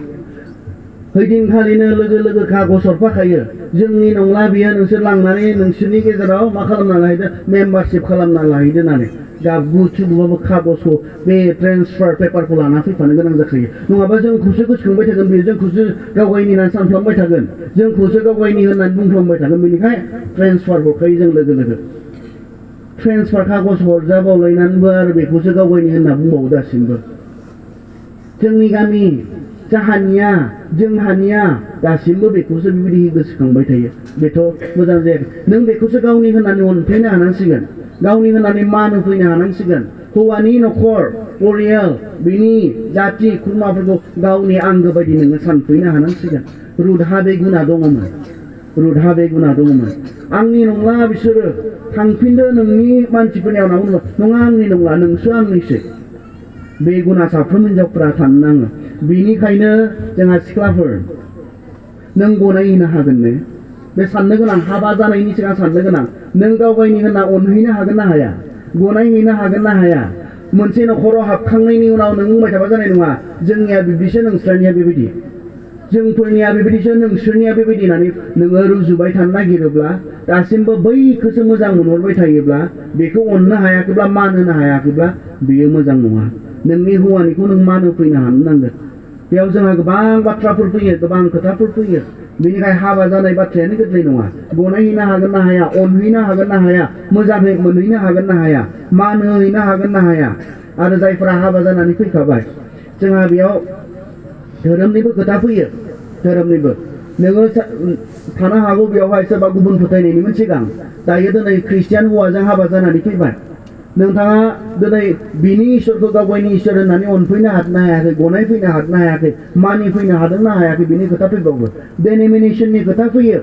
हैदिनखालिनो लोगो लोगो कागज हरफाखायो जोंनि नंला बियो नोंसोर लांनानै नोंसोरनि गेजेराव मा खालामना लाहैदो मेम्बारशिप खालामना लाहैदो होननानै गाबगु थुगुबाबो कागजखौ बे ट्रेन्सफार पेपारखौ लाना फैफानो गोनां जाखायो नङाबा जोंखौसो गोसोखांबाय थागोन बेयो जोंखौसो गावगायनि होननानै सानफ्लांबाय थागोन जोंखौसो गावगायनि होननानै बुंफ्लांबाय थागोन बेनिखाय ट्रेन्सफार हरखायो जों लोगो लोगो ट्रेन्सफार कागज हरजाबावलायनानैबो आरो बेखौसो गावगायनि होनना बुंबावो दासिमबो जोंनि गामि जोंहानिया दासिमबो बेखौसो बेबायदि गोसोखांबाय थायो बेथ' मोजां जायाखै नों बेखौसो गावनि होननानै अनफैनो हानांसिगोन गावनि होननानै मान होफैनो हानांसिगोन हौवानि न'खर परियाल बिनि जाति खुरमाफोरखौ गावनि आंगो बायदि नोङो सानफैनो हानांसिगोन रुथहा बे गुना दङमोन आंनि नंला बिसोरो थांफिनदो नोंनि मानसिफोरनियाव नङा आंनि नंला नोंसो आंनिसो बे गुना साफ्रोम हिनजावफोरा थानो नाङो बेनिखायनो जोंहा सिख्लाफोर नों गनायहैनो हागोन ने बे साननो गोनां हाबा जानायनि सिगां साननो गोनां नों गावगायनि होनना अनहैनो हागोन ना हाया गनायहैनो हागोन ना हाया मोनसे न'खराव हाबखांनायनि उनाव नों बुंबाय थाबा जानाय नङा जोंनिया बिब्दिसो नोंस्रानिया बेबायदि जोंफोरनिया बेबायदिसो नोंसोरनिया बेबायदि होननानै नोङो रुजुबाय थानो नागिरोब्ला दासिमबो बैखौसो मोजां मोनहरबाय थायोब्ला बेखौ अननो हायाखैब्ला मान होनो हायाखैब्ला बेयो मोजां नङा नोंनि हौवानिखौ नों मान होफैनो हानो नांगोन बेयाव जोंहा गोबां बाथ्राफोर फैयो गोबां खोथाफोर फैयो बेनिखाय हाबा जानाय बाथ्रायानो गोरलै नङा गनायहैनो हागोन ना हाया अनहैनो हागोन ना हाया मोजाङै मोनहैनो हागोन ना हाया मान होहैनो हागोन ना हाया आरो जायफोरा हाबा जानानै फैखाबाय जोंहा बेयाव धोरोमनिबो खोथा फैयो धोरोमनिबो नोङो थानो हागौ बेवहाय सोरबा गुबुन फोथायनायनिमोन सिगां दायो दिनै ख्रिस्टियान हौवाजों हाबा जानानै फैबाय नोंथाङा दिनै बिनि इसोरखौ गावगायनि इसोर होननानै अनफैनो हानो हायाखै गनायफैनो हानो हायाखै मानिफैनो हादोंना हायाखै बिनि खोथा फैबावो डेनिमिनेसननि खोथा फैयो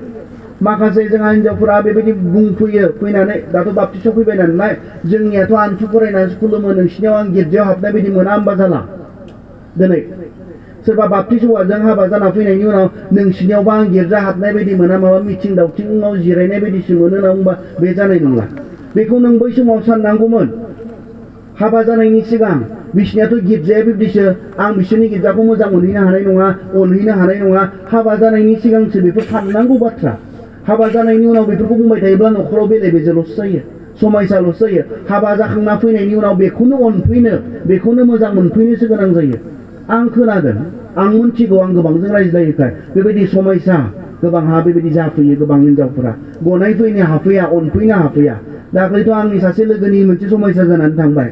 माखासे जोंहा हिनजावफोरा बेबायदि बुंफैयो फैनानै दाथ' बाप्तिसाव फैबाय नालाय जोंनियाथ' आनथु फरायनानैसो खुलुमो नोंसिनियाव आं गिर्जायाव हाबनाय बायदि मोना होमबा जाला दिनै सोरबा बाप्तिस हौवाजों हाबा जाना फैनायनि उनाव नोंसिनियावबा आं गिर्जा हाबनाय बायदि मोना माबा मिथिं दावथिङाव जिरायनाय बायदिसो मोनो होनना बुंबा बे जानाय नंला बेखौ नों बै समाव साननांगौमोन हाबा जानायनि सिगां बिसोरनियाथ' गिर्जाया बिब्दिसो आं बिसोरनि गिर्जाखौ मोजां मोनहैनो हानाय नङा अनहैनो हानाय नङा हाबा जानायनि सिगांसो बेफोर साननांगौ बाथ्रा हाबा जानायनि उनाव बेफोरखौ बुंबाय थायोब्ला न'खराव बेले बेजेल'सो जायो समायसाल'सो जायो हाबा जाखांना फैनायनि उनाव बेखौनो अनफैनो बेखौनो मोजां मोनफैनोसो गोनां जायो आं खोनादों आं मिथिगौ आं गोबांजों रायज्लायोखाय बेबायदि समयसा गोबांहा बेबायदि जाफैयो गोबां हिनजावफोरा गनायफैनो हाफैया अनफैनो हाफैया दाख्लैथ' आंनि सासे लोगोनि मोनसे समयसा जानानै थांबाय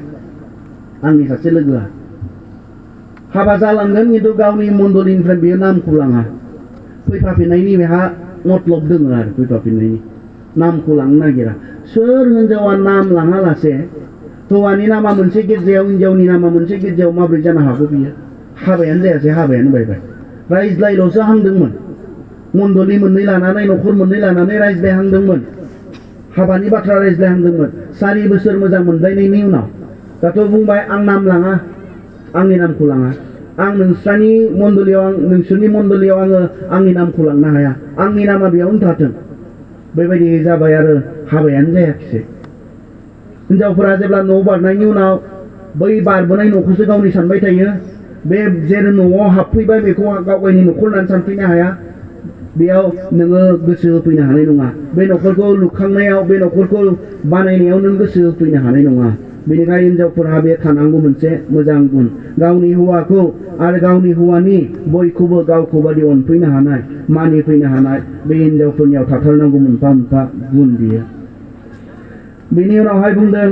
आंनि सासे लोगोआ हाबा जालांगोन खिन्थु गावनि मण्डलिनिफ्राय बेयो नामखौ लाङा फैफाफिननायनि बेहा मतलब दङ आरो फैफाफिननायनि नामखौ लांनो नागिरा सोर हिनजावा नाम लाङालासे हौवानि नामा मोनसे गिर्जायाव हिनजावनि नामा मोनसे गिर्जायाव माबोरै जानो हागौ बियो हाबायानो जायासै हाबायानो बायबाय रायज्लायल'सो हांदोंमोन मण्डलि मोननै लानानै न'खर मोननै लानानै रायज्लायहांदोंमोन हाबानि बाथ्रा रायज्लायहांदोंमोन 4 बोसोर मोजां मोनलायनायनि उनाव दाथ' बुंबाय आं नाम लाङा आंनि नामखौ लाङा आं नोंस्रानि मण्डलियाव नोंसोरनि मण्डलियाव आङो आंनि नामखौ लांनो हाया आंनि नामा बेयावनो थाथों बेबायदि जाबाय आरो हाबायानो जायाखिसै हिनजावफोरा जेब्ला न' बारनायनि उनाव बै बारबोनाय न'खौसो गावनि सानबाय थायो बे जेरै न'आव हाबफैबाय बेखौ गावगायनि न'खर होननानै सानफैनो हाया बेयाव नोङो गोसो होफैनो हानाय नङा बे न'खरखौ लुखांनायाव बे न'खरखौ बानायनायाव नों गोसो होफैनो हानाय नङा बेनिखायनो हिनजावफोरहा बे थानांगौ मोनसे मोजां गुन गावनि हौवाखौ आरो गावनि हौवानि बयखौबो गावखौ बादि अनफैनो हानाय मानिफैनो हानाय बे हिनजावफोरनियाव थाथारनांगौ मोनफा मोनफा गुन बियो बेनि उनावहाय बुंदों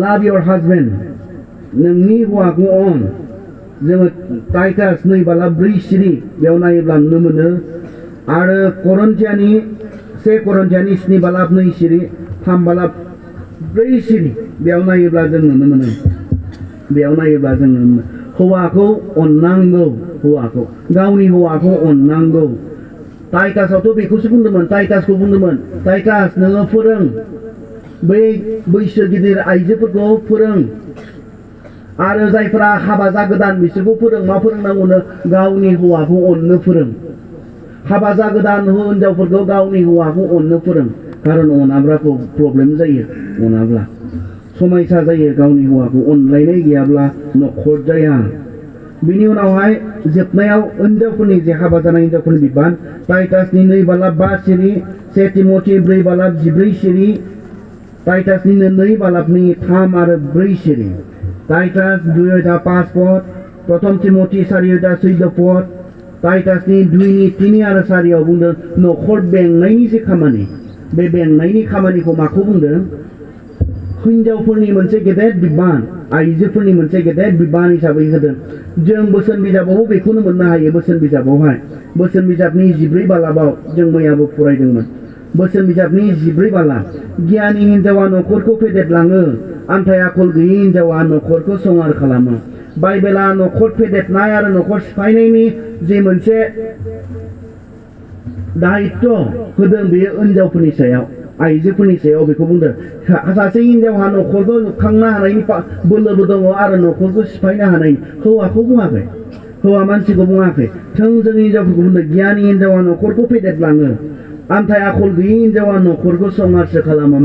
लाभ योर हाजबेन्ड नोंनि हौवाखौ अन जोङो टाइटास 2:4 सिरि बेयाव नायोब्ला नुनो मोनो आरो करन्थियानि 1 करन्थियानि 7:2 सिरि 3:4 सिरि बेयाव नायोब्ला जों नुनो मोनो हौवाखौ अननांगौ हौवाखौ गावनि हौवाखौ अननांगौ टाइटासावथ' बेखौसो बुंदोंमोन टाइटासखौ बुंदोंमोन टाइटास नोङो फोरों बै बैसो गिदिर आइजोफोरखौ फोरों आरो जायफोरा हाबा जागोदान बिसोरखौ फोरों मा फोरोंनांगौनो गावनि हौवाखौ अननो फोरों हाबा जागोदान हिनजावफोरखौ गावनि हौवाखौ अननो फोरों खारन अनाब्ला प्रब्लेम जायो अनाब्ला समयसा जायो गावनि हौवाखौ अनलायनाय गैयाब्ला न'खर जाया बिनि उनावहाय जोबनायाव हिनजावफोरनि जे हाबा जानाय हिनजावफोरनि बिबान टाइटासनि 2:5 सिरि 1 तिमथि 4:14 सिरि टाइटासनिनो 2:3 आरो 4 सिरि टाइटास 2:5 पद 1 तिमथि 4:14 पद टाइटासनि 2:3 आरो 4 बुंदों न'खर बेंनायनि जे खामानि बे बेंनायनि खामानिखौ माखौ बुंदों हिनजावफोरनि मोनसे गेदेर बिबान आइजोफोरनि मोनसे गेदेर बिबान हिसाबै होदों जों बोसोन बिजाबाव बेखौनो मोननो हायो बोसोन बिजाबावहाय बोसोन बिजाबनि 14 बालाबाव जों मैयाबो फरायदोंमोन बोसोन बिजाबनि 14 बाला गियानि हिनजावा न'खरखौ फेदेरलाङो आन्थाय आखल गैयै हिनजावा न'खरखौ संहार खालामो बाइबेला न'खर फेदेरनाय आरो न'खर सिफायनायनि जे मोनसे दायित्व होदों बेयो हिनजावफोरनि सायाव आइजोफोरनि सायाव बेखौ बुंदों सासे हिनजावहा न'खरखौ लुखांनो हानायनि बोलोबो दङ आरो न'खरखौ सिफायनो हानायनि हौवाखौ बुङाखै हौवा मानसिखौ बुङाखै थोंजों हिनजावफोरखौ बुंदों गियानि हिनजावा न'खरखौ फेदेरलाङो आन्थाय आखल गैयै हिनजावा न'खरखौ संहारसो खालामो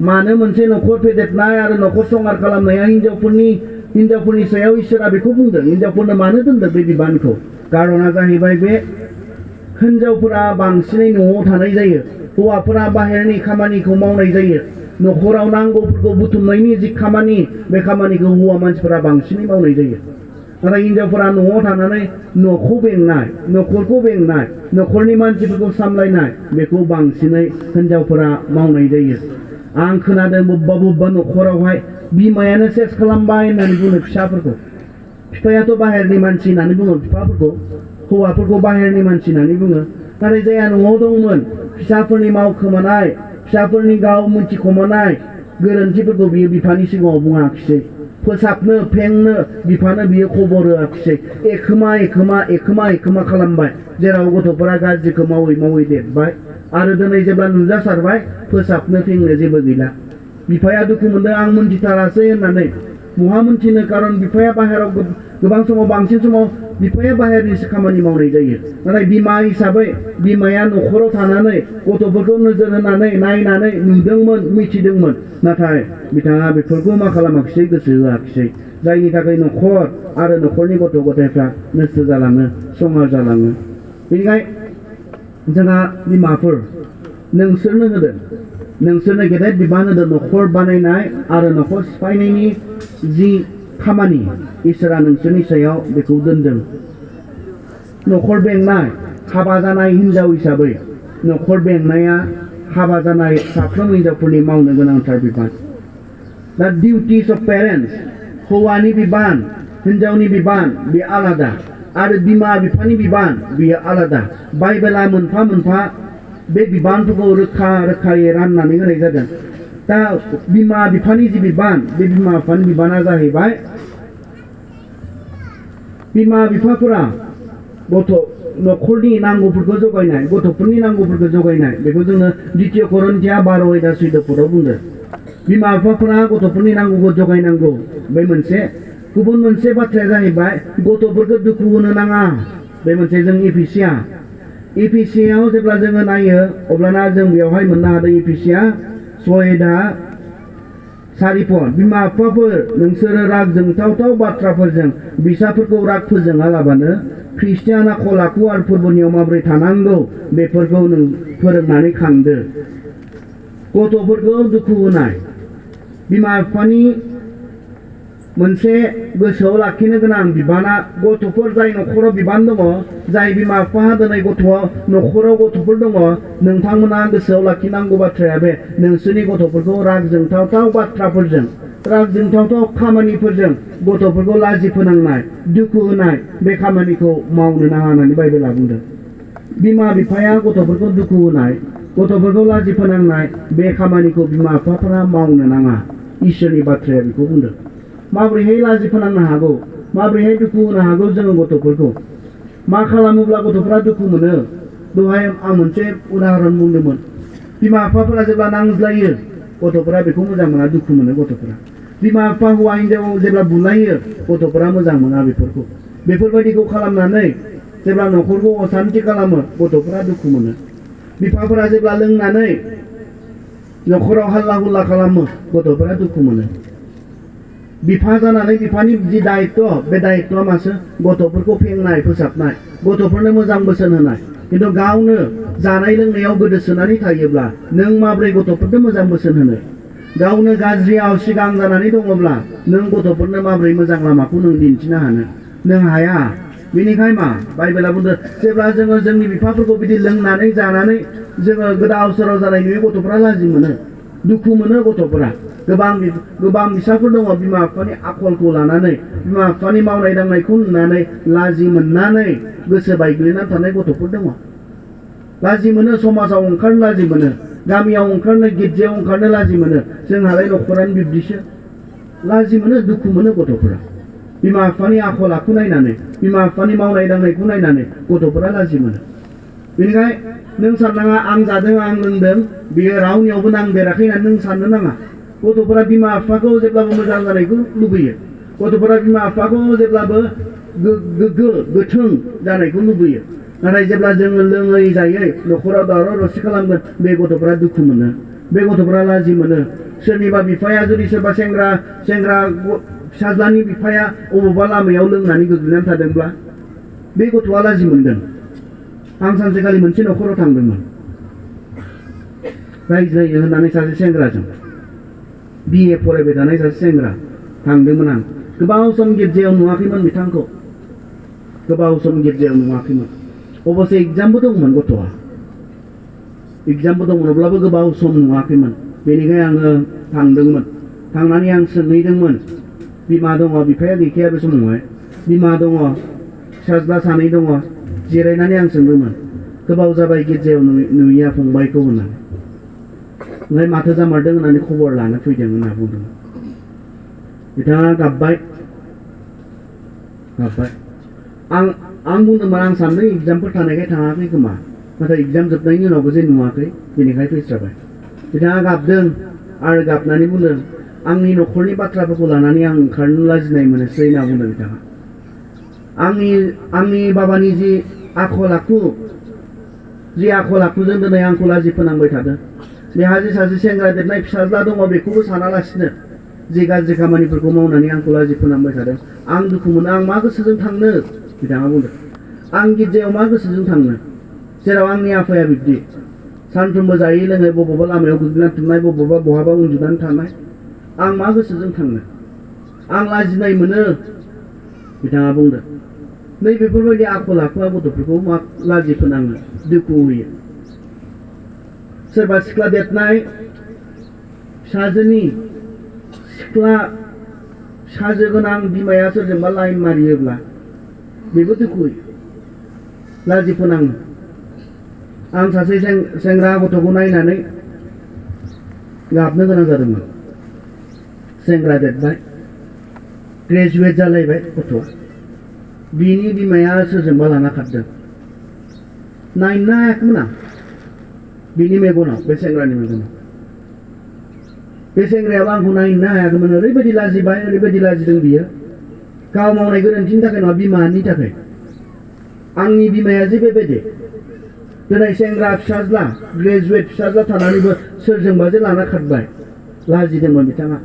मानो मोनसे न'खर फेदेरनाय आरो न'खर संहार खालामनाया हिनजावफोरनि सायाव इसोरा बेखौ बुंदों हिनजावफोरनो मानो दोनदों बे बिबानखौ कारना जाहैबाय बे हिनजावफोरा बांसिनै न'आव थानाय जायो हौवाफोरा बाहेरनि खामानिखौ मावनाय जायो न'खराव नांगौफोरखौ बुथुमनायनि जि खामानि बे खामानिखौ हौवा मानसिफोरा बांसिनै मावनाय जायो नाथाय हिनजावफोरा न'आव थानानै न'खरखौ बेंनाय न'खरनि मानसिफोरखौ सामलायनाय बेखौ बांसिनै हिनजावफोरा मावनाय जायो आं खोनादों बबेबा न'खरावहाय बिमायानो सेस खालामबाय होननानै बुङो फिसाफोरखौ बिफायाथ' बाहेरनि मानसि होननानै बुङो बिफाफोरखौ हौवाफोरखौ बाहेरनि मानसि होननानै बुङो नाथाय जायहा न'आव दंमोन फिसाफोरनि मावखोमानाय फिसाफोरनि गाव मिथिखोमानाय गोरोन्थिफोरखौ बियो बिफानि सिगाङाव बुङाखिसै फोसाबनो फेंनो बिफानो बियो खबर होआखिसै एखोमा खालामबाय जेराव गथ'फोरा गाज्रिखौ मावै देरबाय आरो दिनै जेब्ला नुजासारबाय फोसाबनो फेंनो जेबो गैला बिफाया दुखु मोनदों आं मोनथिथारासै होननानै बहा मोनथिनो कारन बिफाया बाहेराव गोबां समाव बांसिन समाव बिफाया बाहेरनिसो खामानि मावनाय जायो नाथाय बिमा हिसाबै बिमाया न'खराव थानानै गथ'फोरखौ नोजोर होनानै नायनानै नुदोंमोन मिथिदोंमोन नाथाय बिथाङा बेफोरखौ मा खालामाखिसै गोसो होआखिसै जायनि थाखाय न'खर आरो न'खरनि गथ' गथायफ्रा नस्थ' जालाङो संहार जालाङो बेनिखायनो जोंहा बिमाफोर नोंसोरनो गेदेर बिबान होदों न'खर बानायनाय आरो न'खर सिफायनायनि जि खामानि इसोरा नोंसोरनि सायाव बेखौ दोनदों न'खर बेंनाय हाबा जानाय हिनजाव हिसाबै न'खर बेंनाया हाबा जानाय साफ्रोम हिनजावफोरनि मावनो गोनांथार बिबान दा डिउटिस अफ पेरेन्टस हौवानि बिबान हिन्जावनि बिबान बे आलादा आरो बिमा बिफानि बिबान बेयो आलादा बाइबेला मोनफा मोनफा बे बिबानफोरखौ रोखा रोखायै राननानै होनाय जादों दा बिमा बिफानि जि बिबान बे बिमा बिफानि बिबाना जाहैबाय बिमा बिफाफोरा न'खरनि नांगौफोरखौ जगायनाय गथ'फोरनि नांगौफोरखौ जगायनाय बेखौ जोङो द्वितीय करन्थिया 12:14 बुंदों बिमा बिफाफोरा गथ'फोरनि नांगौखौ जगायनांगौ बे मोनसे गुबुन मोनसे बाथ्राया जाहैबाय गथ'फोरखौ दुखु होनो नाङा बे मोनसे जों एफिसियाव जेब्ला जोङो नायो अब्लाना जों बेवहाय मोननो हादों एफिसिया 6:4 बिमा बिफाफोर नोंसोरो राग जोंथावथाव बाथ्राफोरजों फिसाफोरखौ राग फोजोङालाबानो ख्रिस्टियान आखल आखु आरो फोरबोनियाव माबोरै थानांगौ बेफोरखौ नों फोरोंनानै खांदो गथ'फोरखौ दुखु होनाय बिमा बिफानि मोनसे गोसोआव लाखिनो गोनां बिबाना गथ'फोर जाय न'खराव बिबान दङ जाय बिमा बिफाहा दिनै न'खराव गथ'फोर दङ नोंथांमोना गोसोआव लाखिनांगौ बाथ्राया बे नोंसोरनि गथ'फोरखौ राग जोंथावथाव बाथ्राफोरजों राग जोंथावथाव खामानिफोरजों गथ'फोरखौ लाजि फोनांनाय दुखु होनाय बे खामानिखौ मावनो नाङा होननानै बाइबेला बुंदों बिमा बिफाया गथ'फोरखौ दुखु होनाय गथ'फोरखौ लाजि फोनांनाय बे खामानिखौ बिमा बिफाफोरा मावनो नाङा इसोरनि बाथ्राया बेखौ बुंदों माबोरैहाय लाजि फोनांनो हागौ माबोरैहाय दुखु होनो हागौ जोङो गथ'फोरखौ मा खालामोब्ला गथ'फोरा दुखु मोनो दहाय आं मोनसे उदाहरन बुंदोंमोन बिमा बिफाफोरा जेब्ला नांज्लायो गथ'फोरा बेखौ मोजां मोना दुखु मोनो गथ'फोरा बिमा बिफा हौवा हिन्जाव जेब्ला बुलायो गथ'फोरा मोजां मोना बेफोरबायदिखौ खालामनानै जेब्ला न'खरखौ असान्ति खालामो गथ'फोरा दुखु मोनो बिफाफोरा जेब्ला लोंनानै न'खराव हाल्ला हुल्ला खालामो गथ'फोरा दुखु मोनो बिफा जानानै बिफानि जि दायित्व बे दायित्वआ मासो गथ'फोरखौ फेंनाय फोसाबनाय गथ'फोरनो मोजां बोसोन होनाय खिन्थु गावनो जानाय लोंनायाव गोदोसोनानै थायोब्ला नों माब्रै गथ'फोरनो मोजां बोसोन होनो गावनो गाज्रियाव सिगां जानानै दङब्ला नों गथ'फोरनो माब्रै मोजां लामाखौ नों दिन्थिनो हानो नों हाया बेनिखायनो मा बाइबेला बुंदों जेब्ला जोङो जोंनि बिफाफोरखौ बिदि लोंनानै जानानै जोङो गोदाव सोराव जानाय नुयो गथ'फोरा लाजि मोनो दुखु मोनो गथ'फोरा गोबां फिसाफोर दङ बिमा बिफानि आखलखौ लानानै बिमा बिफानि मावनाय दांनायखौ नुनानै लाजि मोननानै गोसो बायग्लिनानै थानाय गथ'फोर दङ लाजि मोनो समाजाव ओंखारनो लाजि मोनो गामियाव ओंखारनो गिर्जायाव ओंखारनो लाजि मोनो जोंहालाय न'खरानो बिब्दिसो लाजि मोनो दुखु मोनो गथ'फोरा बिमा बिफानि आखल आखु नायनानै बिमा बिफानि मावनाय दांनायखौ नायनानै गथ'फोरा लाजि मोनो बेनिखायनो नों साननाङा आं जादों आं लोंदों बेयो रावनियावबो नांदेराखै होननानै नों साननो नाङा गथ'फोरा बिमा बिफाखौ जेब्लाबो मोजां जानायखौ लुबैयो गथ'फोरा बिमा बिफाखौ जेब्लाबो गोथों जानायखौ लुबैयो नाथाय जेब्ला जोङो लोङै जायै न'खराव दावराव दावसि खालामगोन बे गथ'फोरा दुखु मोनो बे गथ'फोरा लाजि मोनो सोरनिबा बिफाया जुदि सोरबा सेंग्रा फिसाज्लानि बिफाया अबेबा लामायाव लोंनानै गोग्लैनानै थादोंब्ला बे गथ'आ लाजि मोनगोन आं सानसेखालि मोनसे न'खराव थांदोंमोन रायज्लायो होननानै सासे सेंग्राजों BA फरायबाय थानाय सासे सेंग्रा थांदोंमोन आं गोबाव सम गिर्जायाव नुवाखैमोन बिथांखौ गोबाव सम गिर्जायाव नुवाखैमोन अबसे एग्जामबो दंमोन गथ'आ एग्जामबो दंमोन अब्लाबो गोबाव सम नुवाखैमोन बेनिखायनो आङो थांदोंमोन थांनानै आं सोंहैदोंमोन बिमा दङ बिफाया गैखाया बे समावहाय बिमा दङ फिसाज्ला सानै दङ जिरायनानै आं सोंदोंमोन गोबाव जाबाय गिर्जायाव नुयिया फंबायखौ होननानै ओमफ्राय माथो जामारदों होननानै खबर लानो फैदों होनना बुंदोंमोन बिथाङा गाबबाय आं बुंदोंमोन आं सानदों एग्जामफोर थानायखाय थाङाखै खोमा नाथाय एग्जाम जोबनायनि उनावबो जे नुवाखै बेनिखाय फैस्राबाय बिथाङा गाबदों आरो गाबनानै बुंदों आंनि न'खरनि बाथ्राफोरखौ लानानै आं ओंखारनो लाजिनाय मोनोसै होनना बुंदों बिथाङा आंनि बाबानि जि आखल आखुजों दिनै आंखौ लाजि फोनांबाय थादों बेहा जे सासे सेंग्रा देरनाय फिसाज्ला दङ बेखौबो सानालासिनो जे गाज्रि खामानिफोरखौ मावनानै आंखौ लाजि फोनांबाय थादों आं दुखु मोनो आं मा गोसोजों थांनो बिथाङा बुंदों आं गिर्जायाव मा गोसोजों थांनो जेराव आंनि आफाया बिब्दि सानफ्रोमबो जायै लोङै बबेबा लामायाव गोग्लैनानै थानाय बहाबा उन्दुनानै थानाय आं मा गोसोजों थांनो आं लाजिनाय मोनो बिथाङा बुंदों नै बेफोरबायदि आखल आखुआ गथ'फोरखौ मा लाजि फोनाङो दुखु होयो सोरबा सिख्ला देरनाय फिसाजोनि सिख्ला साजो गोनां बिमाया सोरजोंबा लाइन मारियोब्ला बेबो दुखु होयो लाजि फोनाङो आं सासे सेंग्रा गथ'खौ नायनानै गाबनो गोनां जादोंमोन सेंग्रा देरबाय ग्रेजुवेट जालायबाय गथ'आ बिनि बिमाया सोरजोंबा लाना खारदों नायनो हायाखैमोन आं बिनि मेगनाव बे सेंग्रानि मेगनाव बे सेंग्रायाबो आंखौ नायनो हायाखैमोन ओरैबायदि लाजिबाय ओरैबायदि लाजिदों बियो गाव मावनाय गोरोन्थिनि थाखाय नङा बिमानि थाखाय आंनि बिमाया जे बेबायदि दिनै सेंग्रा फिसाज्ला ग्रेजुवेट फिसाज्ला थानानैबो सोरजोंबा जे लाना खारबाय लाजिदोंमोन बिथाङा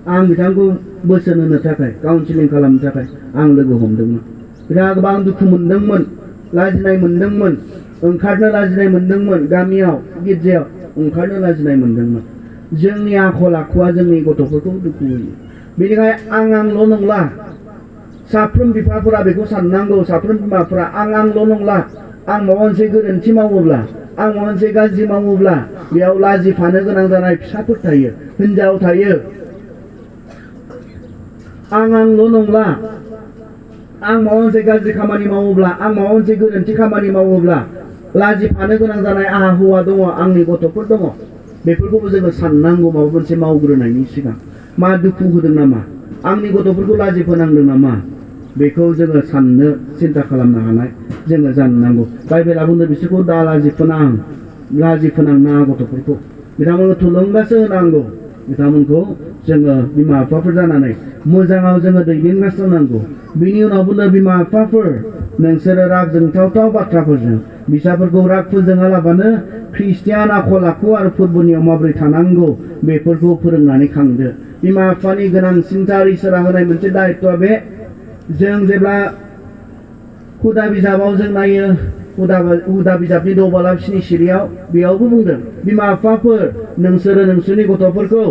आं बिथांखौ बोसोन होनो थाखाय काउन्सिलिं खालामनो थाखाय आं लोगो हमदोंमोन बिथाङा गोबां दुखु मोनदोंमोन लाजिनाय मोनदोंमोन ओंखारनो लाजिनाय मोनदोंमोन गामियाव गिर्जायाव ओंखारनो लाजिनाय मोनदोंमोन जोंनि आखल आखुआ जोंनि गथ'फोरखौ दुखु होयो बेनिखायनो आंल' नंला साफ्रोम बिफाफोरा बेखौ साननांगौ साफ्रोम बिमाफोरा आंल' नंला आं माबा मोनसे गोरोन्थि मावोब्ला आं माबा मोनसे गाज्रि मावोब्ला बेयाव लाजिफानो गोनां जानाय फिसाफोर थायो हिनजाव थायो आंल' नंला आं माबा मोनसे गाज्रि खामानि मावोब्ला आं माबा मोनसे गोरोन्थि खामानि मावोब्ला लाजिफानो गोनां जानाय आंहा हौवा दङ आंनि गथ'फोर दङ बेफोरखौबो जोङो साननांगौ माबा मोनसे मावग्रोनायनि सिगां मा दुखु होदों नामा आंनि गथ'फोरखौ लाजि फोनांदों नामा बेखौ जोङो साननो सिन्था खालामनो हानाय जोङो जानो नांगौ बाइबेला बुंदों बिसोरखौ दा लाजि फोनांनाङा गथ'फोरखौ बिथांमोनखौ थुलुंगासो होनांगौ बिथांमोनखौ जोङो बिमा बिफाफोर जानानै मोजाङाव जोङो दैदेनगासिनो नांगौ बिनि उनाव बुंदों बिमा बिफाफोर नोंसोरो राग जोंथावथाव बाथ्राफोरजों फिसाफोरखौ राग फोजोङालाबानो ख्रिस्टियान आखल आखु आरो फोरबोनियाव माबोरै थानांगौ बेफोरखौ फोरोंनानै खांदो बिमा बिफानि गोनांसिनथार इसोरा होनाय मोनसे दायित्वआ बे जों जेब्ला हुदा बिजाबाव जों नायो हुदा बिजाबनि दबालाब 7 सिरियाव बेयावबो बुंदों बिमा बिफाफोर नोंसोरो नोंसोरनि गथ'फोरखौ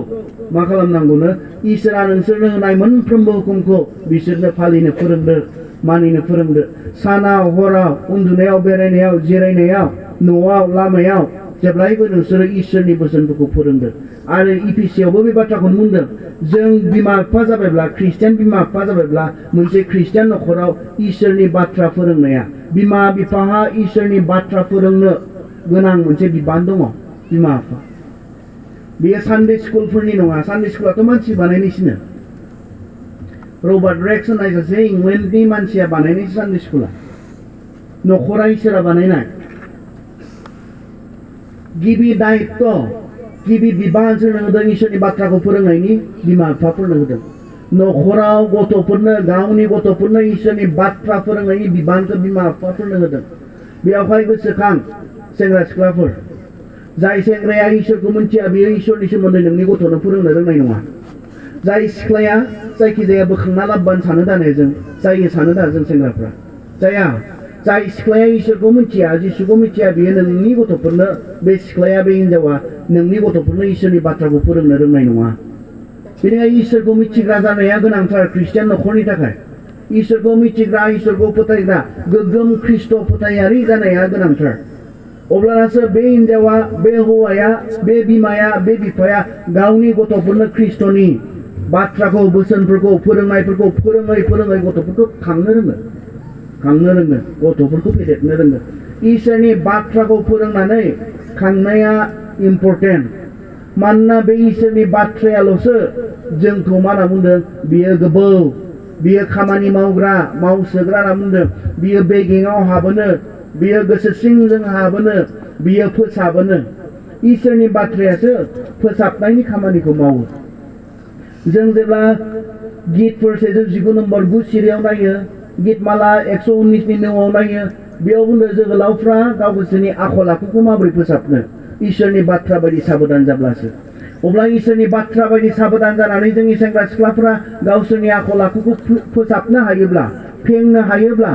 मा खालामनांगौनो इसोरा नोंसोरनो होनाय मोनफ्रोमबो हुकुमखौ बिसोरनो फालिनो फोरोंदो मानिनो फोरोंदो सानाव हराव उन्दुनायाव बेरायनायाव जिरायनायाव न'आव लामायाव जेब्लायबो नोंसोरो इसोरनि बोसोनफोरखौ फोरोंदो आरो इपिसियावबो बे बाथ्राखौनो बुंदों जों बिमा बिफा जाबायब्ला ख्रिस्टियान बिमा बिफा जाबायब्ला मोनसे ख्रिस्टियान न'खराव इसोरनि बाथ्रा फोरोंनाया बिमा बिफाहा इसोरनि बाथ्रा फोरोंनो गोनां मोनसे बिबान दङ बिमा बिफा बेयो सानडे स्कुलफोरनि नङा सानडे स्कुलाथ' मानसि बानायनायसोनो रबार्ट रेक्स होननाय सासे इंलेन्डनि मानसिया बानायनायसो सानडे स्कुला न'खरा इसोरा बानायनाय गिबि दायित्व गिबि बिबान सोरनो होदों इसोरनि बाथ्राखौ फोरोंनायनि बिमा बिफाफोरनो होदों न'खराव गथ'फोरनो गावनि गथ'फोरनो इसोरनि बाथ्रा फोरोंनायनि बिबानखौ बिमा बिफाफोरनो होदों बेयावहाय गोसोखां सेंग्रा सिख्लाफोर जाय सेंग्राया इसोरखौ मिन्थिया बियो इसोरनि सोमोन्दै नोंनि गथ'नो फोरोंनो रोंनाय नङा जाय सिख्लाया जायखिजाया बोखांना लाबोबानो सानो दाने जों जायो सानो दा जों सेंग्राफ्रा जाया जाय सिख्लाया इसोरखौ मिथिया जिसुखौ मिथिया बियो नोंनि गथ'फोरनो बे सिख्लाया बे हिनजावा नोंनि गथ'फोरनो इसोरनि बाथ्राखौ फोरोंनो रोंनाय नङा बेनिखायनो इसोरखौ मिथिग्रा जानाया गोनांथार ख्रिस्टियान न'खरनि थाखाय इसोरखौ मिथिग्रा इसोरखौ फोथायग्रा गोग्गोम ख्रिस्ट' फोथायारि जानाया गोनांथार अब्लानासो बे हिनजावा बे हौवाया बे बिमाया बे बिफाया गावनि गथ'फोरनो ख्रिस्ट'नि बाथ्राखौ बोसोनफोरखौ फोरोंनायफोरखौ फोरोङै गथ'फोरखौ खांनो रोङो गथ'फोरखौ फेदेरनो रोङो इसोरनि बाथ्राखौ फोरोंनानै खांनाया इम्परटेन्ट मानोना बे इसोरनि बाथ्रायाल'सो जोंखौ मा होनना बुंदों बियो गोबौ बियो खामानि मावग्रा मावसोग्रा होनना बुंदों बियो बेगेङाव हाबोनो बियो गोसो सिंजों हाबोनो बियो फोसाबोनो इसोरनि बाथ्रायासो फोसाबनायनि खामानिखौ मावो जों जेब्ला गितफोर 119 नम्बर 9 सिरियाव नायो गितमाला 119 नि 9 आव नायो बेयाव बुंदों जोहोलावफ्रा गावसोरनि आखल आखुखौ माबोरै फोसाबनो इसोरनि बाथ्रा बायदि साबधान जाब्लासो अब्ला इसोरनि बाथ्रा बायदि साबधान जानानै जोंनि सेंग्रा सिख्लाफ्रा गावसोरनि आखल आखुखौ फोसाबनो हायोब्ला फेंनो हायोब्ला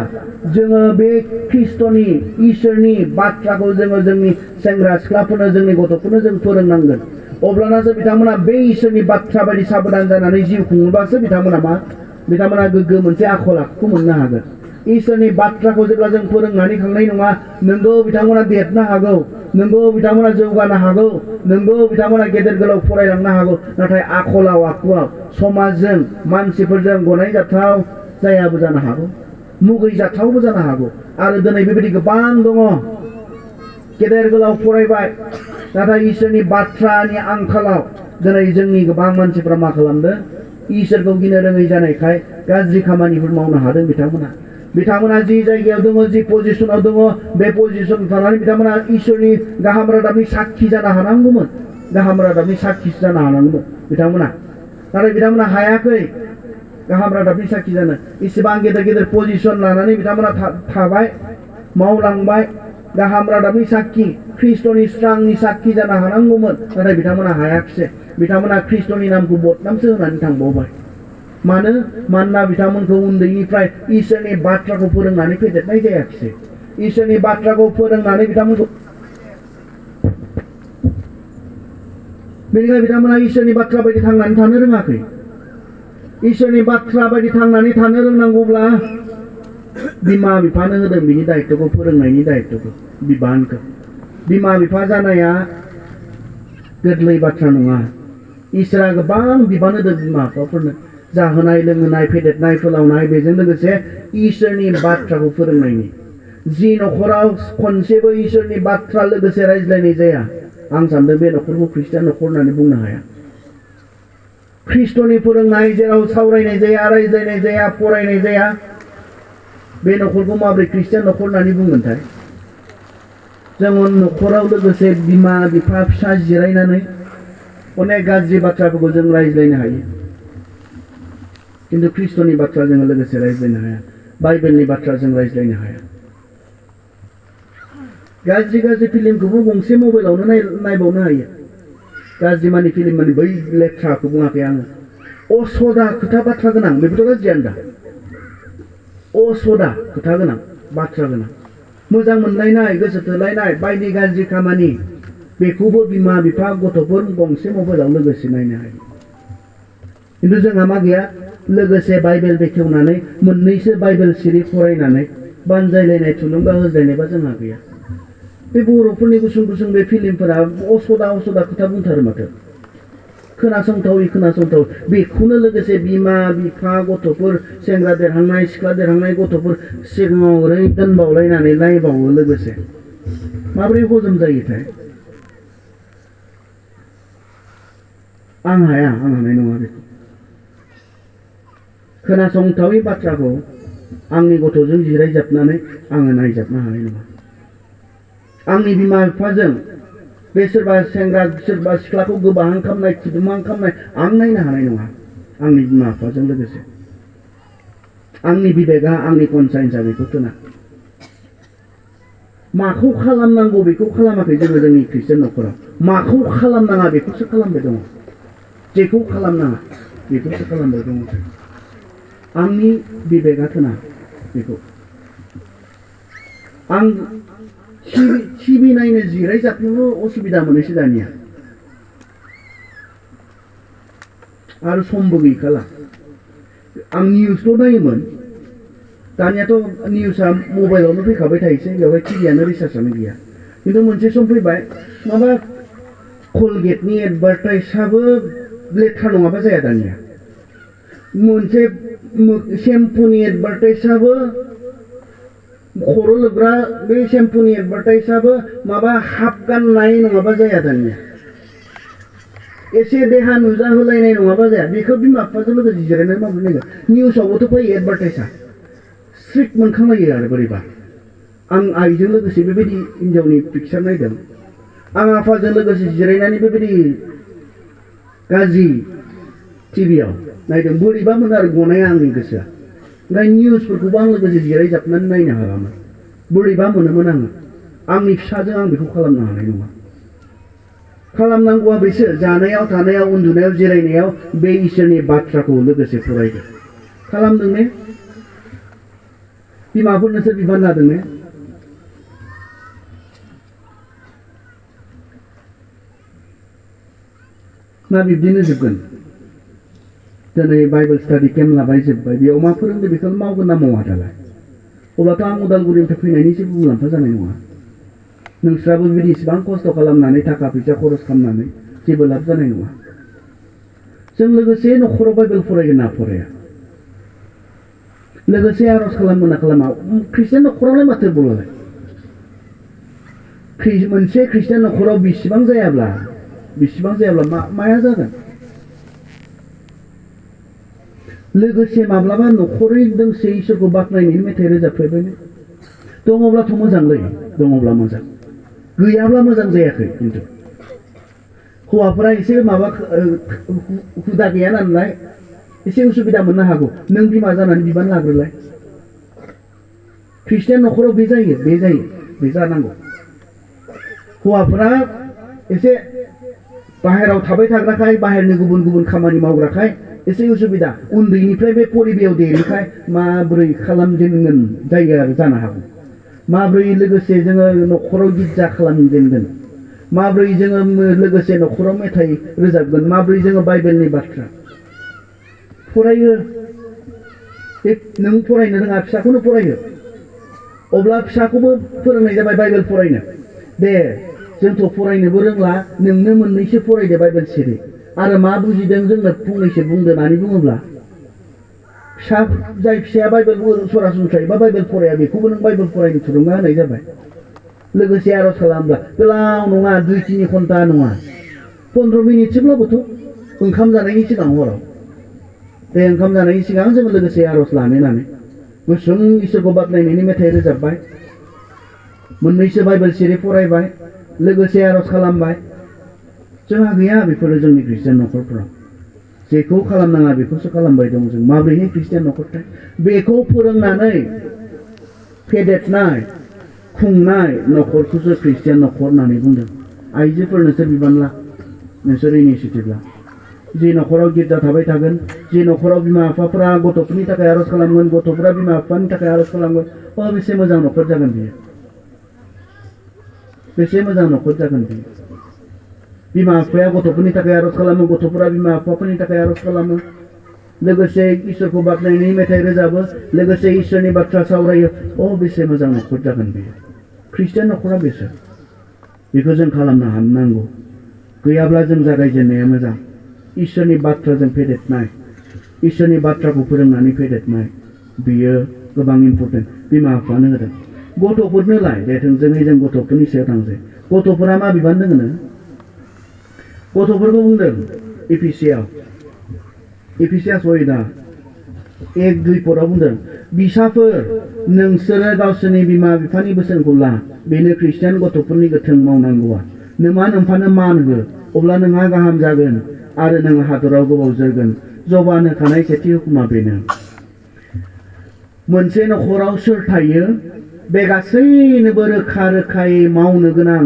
जोङो बे ख्रिस्ट'नि इसोरनि बाथ्राखौ जोङो जोंनि सेंग्रा सिख्लाफोरनो जोंनि गथ'फोरनो जों फोरोंनांगोन अब्लानासो बिथांमोना बे इसोरनि बाथ्रा बायदि साबधान जानानै जिउ खुङोबासो बिथांमोना गोग्गो मोनसे आखल आखुखौ मोननो हागोन इसोरनि बाथ्राखौ जेब्ला जों फोरोंनानै खांनाय नङा नोंगौ बिथांमोना देरनो हागौ नोंगौ बिथांमोना जौगानो हागौ नोंगौ बिथांमोना गेदेर गोलाव फरायलांनो हागौ नाथाय आखलाव आखुआव समाजजों मानसिफोरजों गनायजाथाव जायाबो जानो हागौ मुगैजाथावबो जानो हागौ आरो दिनै बेबायदि गोबां दङ गेदेर गोलाव फरायबाय नाथाय इसोरनि बाथ्रानि आंखालाव दिनै जोंनि गोबां मानसिफ्रा मा खालामदों इसोरखौ गिनो रोङै जानायखाय गाज्रि खामानिफोर मावनो हादों बिथांमोना जि जायगायाव दङ जि पजिसनाव दङ बे पजिसनाव थानानै बिथांमोना इसोरनि गाहाम रादाबनि साखि जानो हानांगौमोन गाहाम रादाबनि साखिसो जानो हानांगौमोन बिथांमोना नाथाय बिथांमोना हायाखै गाहाम रादाबनि साखि जानो इसेबां गेदेर गेदेर पजिसन लानानै बिथांमोना थाबाय मावलांबाय गाहाम रादाबनि साखि ख्रिस्ट'नि स्रांनि साखि जानो हानांगौमोन नाथाय बिथांमोना हायाखिसै बिथांमोना ख्रिस्ट'नि नामखौ बदनामसो होनानै थांबावबाय मानोना बिथांमोनखौ उन्दैनिफ्राय इसोरनि बाथ्राखौ फोरोंनानै फेदेरनाय जायाखिसै इसोरनि बाथ्राखौ फोरोंनानै बिथांमोनखौ बेनिखायनो बिथांमोना इसोरनि बाथ्रा बायदि थांनानै थानो रोङाखै इसोरनि बाथ्रा बायदि थांनानै थानो रोंनांगौब्ला बिमा बिफानो होदों बिनि दायित्वखौ फोरोंनायनि दायित्वखौ बिबानखौ बिमा बिफा जानाया गोरलै बाथ्रा नङा इसोरा गोबां बिबान होदों बिमा बिफाफोरनो जाहोनाय लोंहोनाय फेदेरनाय फोलावनाय बेजों लोगोसे इसोरनि बाथ्राखौ फोरोंनायनि जि न'खराव खनसेबो इसोरनि बाथ्रा लोगोसे रायज्लायनाय जाया आं सानदों बे न'खरखौ ख्रिस्टियान न'खर होननानै बुंनो हाया ख्रिस्ट'नि फोरोंनाय जेराव सावरायनाय जाया रायज्लायनाय जाया फरायनाय जाया बे न'खरखौ माबोरै ख्रिस्टियान न'खर होननानै बुंगोनथाय जों न'खराव लोगोसे बिमा बिफा फिसा जिरायनानै अनेक गाज्रि बाथ्राफोरखौ जों रायज्लायनो हायो किन्तु ख्रिस्ट'नि बाथ्रा जोङो लोगोसे रायज्लायनो हाया बाइबेलनि बाथ्रा जों रायज्लायनो हाया गाज्रि फिल्मखौबो गंसे मबाइलावनो नायबावनो हायो गाज्रि मानि फिल्म माने बै लेथ्राखौ बुङाखै आङो असदा खोथा बाथ्रा गोनां बेफोरथ' गाज्रियानो दा असदा खोथा गोनां बाथ्रा गोनां मोजां मोनलायनाय गोसो थोलायनाय बायदि गाज्रि खामानि बेखौबो बिमा बिफा गथ'फोर गंसे मबाइलाव लोगोसे नायनो हायो किन्तु जोंहा मा गैया लोगोसे बाइबेल बेखेवनानै मोननैसो बाइबेल सिरि फरायनानै बानजायलायनाय थुलुंगा होज्लायनायबा जोंहा गैया बे बर'फोरनि गुसुं बे फिल्मफोरा असदा खोथा बुंथारो माथो खोनासंथाव बेखौनो लोगोसे बिमा बिफा गथ'फोर सेंग्रा देरहांनाय सिख्ला देरहांनाय गथ'फोर सिगाङाव ओरै दोनबावलायनानै नायबावो लोगोसे माबोरै हजम जायोथाय आं हानाय नङा बेखौ खोनासंथावै बाथ्राखौ आंनि गथ'जों जिरायजाबनानै आङो नायजाबनो हानाय नङा आंनि बिमा बिफाजों बे सोरबा सेंग्रा सोरबा सिख्लाखौ गोबाहां खालामनाय खुदुमहां खालामनाय आं नायनो हानाय नङा आंनि बिमा बिफाजों लोगोसे आंनि बिबेकआ आंनि कनसाइन्सआ बेखौ थोना माखौ खालामनांगौ बेखौ खालामाखै जोङो जोंनि ख्रिस्टियान न'खराव माखौ खालामनाङा बेखौसो खालामबाय दङ जेखौ खालामनाङा बेखौसो खालामबाय दङ आंनि बिबेकआ थोना बेखौ आं टिभि नायनो जिरायजाबनोल' असुबिदा मोनोसो दानिया आरो समबो गैखाला आं निउसल' नायोमोन दानियाथ' निउसआ मबाइलावनो फैखाबाय थायोसै बेवहाय टिभियानो रिसार्जआनो गैया किन्तु मोनसे सम फैबाय माबा कलगेटनि एडभार्टाइजआबो लेथ्रा नङाबा जाया दानिया मोनसे सेम्पुनि एडभार्टाइजआबो खर' लोबग्रा बे सेम्पुनि एडभार्टाइजआबो माबा हाफ गाननाय नङाबा जाया दानिया एसे देहा नुजाहोलायनाय नङाबा जाया बेखौ बिमा बिफाजों लोगोसे जिरायनानै माबोरै नायगोन निउसावबोथ' फैयो एडभार्टाइजआ स्ट्रिक्ट मोनखांलायो आरो बोरैबा आं आइजों लोगोसे बेबायदि हिन्जावनि पिक्सार नायदों आं आफाजों लोगोसे जिरायनानै बेबायदि गाज्रि टिभियाव नायदों बोरैबा मोनो आरो गनाया आंनि गोसोआ ओमफ्राय निउसफोरखौबो आं लोगोसे जिरायजाबनानै नायनो हालामोन बोरैबा मोनोमोन आंनि फिसाजों आं बेखौ खालामनो हानाय नङा खालामनांगौआ बेसो जानायाव थानायाव उन्दुनायाव जिरायनायाव बे इसोरनि बाथ्राखौ लोगोसे फरायदो खालामदों ने बिमाफोर नोंसोर बिबान लादों ने ना बिब्दिनो जोबगोन दिनै बाइबेल स्टाडि केम्प लाबाय जोब्बाय बेयाव मा फोरोंदों बेखौ मावगोन ना मावा दालाय अब्लाथ' आं उदालगुरिनिफ्राय फैनायनि जेबो मुलाम्फा जानाय नङा नोंस्राबो बिदि इसेबां खस्थ' खालामनानै थाखा फैसा खरस खालामनानै जेबो लाब जानाय नङा जों लोगोसे न'खराव बाइबेल फरायगोन ना फराया लोगोसे आर'ज खालामगोन ना खालामा ख्रिस्टियान न'खरावलाय माथो बुंलाय मोनसे ख्रिस्टियान न'खराव बिसिबां जायाब्ला माया जागोन लोगोसे माब्लाबा न'खरै दोंसे इसोरखौ बाख्नायनायनि मेथाइ रोजाबफेरबायनो दङब्लाथ' मोजांलै दङब्ला मोजां गैयाब्ला मोजां जायाखै खिन्थु हौवाफोरा एसे माबा हुदा गैया नालाय एसे उसुबिदा मोननो हागौ नों बिमा जानानै बिबान लाग्रोलाय ख्रिस्टियान न'खराव बे जानांगौ हौवाफोरा एसे बाहेराव थाबाय थाग्राखाय बाहेरनि गुबुन गुबुन खामानि मावग्राखाय एसे उसुबिदा उन्दैनिफ्राय बे परिबेयाव देरिखाय माबोरै खालामजेनगोन जायो आरो जानो हागौ माबोरै लोगोसे जोङो न'खराव गिर्जा खालामजेनगोन माबोरै जोङो लोगोसे न'खराव मेथाइ रोजाबगोन माबोरै जोङो बाइबेलनि बाथ्रा फरायो नों फरायनो रोङा फिसाखौनो फरायो अब्ला फिसाखौबो फोरोंनाय जाबाय बाइबेल फरायनो दे जोंथ' फरायनोबो रोंला नोंनो मोननैसो फरायदो बाइबेल सिरि आरो मा बुजिदों जोंनो फंनैसो बुंदो होननानै बुङोब्ला जाय फिसाया बाइबेल सरासनस्रायै बा बाइबेल फराया बेखौबो नों बाइबेल फरायनो थुलुंगा होनाय जाबाय लोगोसे आर'ज खालामब्ला गोलाव नङा 2-3 घन्टा नङा 15 मिनिटसोब्लाबोथ' ओंखाम जानायनि सिगां हराव बे ओंखाम जानायनि सिगां जों लोगोसे आर'ज लानानै गुसुं इसोरखौ बाख्नायनायनि मेथाइ रोजाबबाय मोननैसो बाइबेल सिरि फरायबाय लोगोसे आर'ज खालामबाय जोंहा गैया बेफोरो जोंनि ख्रिस्टियान न'खरफोराव जेखौ खालामनाङा बेखौसो खालामबाय दं जों माब्रैहाय ख्रिस्टियान न'खरथाय बेखौ फोरोंनानै फेदेरनाय खुंनाय न'खरखौसो ख्रिस्टियान न'खर होननानै बुंदों आइजोफोर नोंसोर बिबान ला नोंसोर इनिसियेटिभ ला जे न'खराव गिर्जा थाबाय थागोन जे न'खराव बिमा बिफाफोरा गथ'फोरनि थाखाय आर'ज खालामगोन गथ'फोरा बिमा बिफानि थाखाय आर'ज खालामगोन बेसे मोजां न'खर जागोन बियो बेसे मोजां न'खर जागोन बियो बिमा बिफाया गथ'फोरनि थाखाय आर'ज खालामो गथ'फोरा बिमा बिफाफोरनि थाखाय आर'ज खालामो लोगोसे इसोरखौ बाख्नायनायनि मेथाइ रोजाबो लोगोसे इसोरनि बाथ्रा सावरायो बेसे मोजां न'खर जागोन बियो ख्रिस्टियान न'खरा बेसो बेखौ जों खालामनो हानांगौ गैयाब्ला जों जागायजेननाया मोजां इसोरनि बाथ्राजों फेदेरनाय इसोरनि बाथ्राखौ फोरोंनानै फेदेरनाय बियो गोबां इम्परटेन्ट बिमा बिफानो होदों गथ'फोरनोलाय दे थोंजोङै जों गथ'फोरनि सायाव थांसै गथ'फोरा मा बिबान दोङोनो गथ'फोरखौ बुंदों एफिसियास 1:2 बुंदों बिसाफोर नोंसोरो गावसोरनि बिमा बिफानि बोसोनखौ ला बेनो ख्रिस्टियान गथ'फोरनि गोथों मावनांगौआ नोमा नोम्फानो मान हो अब्ला नोंहा गाहाम जागोन आरो नों हादराव गोबाव जोरगोन जबान होखानाय सेथि हुकुमा बेनो मोनसे न'खराव सोर थायो बे गासैनोबो रोखा रोखायै मावनो गोनां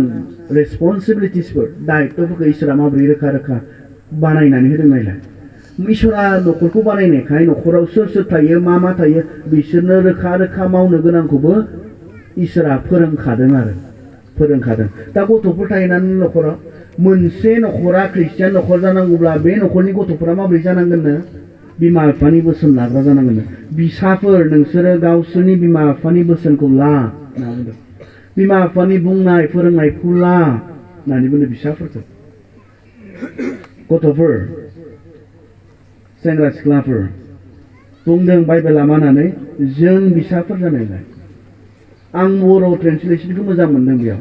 रेसपन्सिबिलिटिसफोर दायित्वफोरखौ इसोरा माबोरै रोखा रोखा बानायनानै होदों नायलाय इसोरा न'खरखौ बानायनायखाय न'खराव सोर सोर थायो मा थायो बिसोरनो रोखा रोखा मावनो गोनांखौबो इसोरा फोरोंखादों दा गथ'फोर थाहैनानै न'खराव मोनसे न'खरा ख्रिस्टियान न'खर जानांगौब्ला बे न'खरनि गथ'फोरा माबोरै जानांगोननो बिमा बिफानि बोसोन लाग्रा जानांगोननो बिसाफोर नोंसोरो गावसोरनि बिमा बिफानि बोसोनखौ ला होनना बुंदों बिमा बिफानि बुंनाय फोरोंनायखौ ला होननानै बुंदों बिसाफोरखौ गथ'फोर सेंग्रा सिख्लाफोर बुंदों बाइबेला मा होननानै जों बिसाफोर जानायलाय आं बर' ट्रेन्सलेसनखौ मोजां मोनदों बेयाव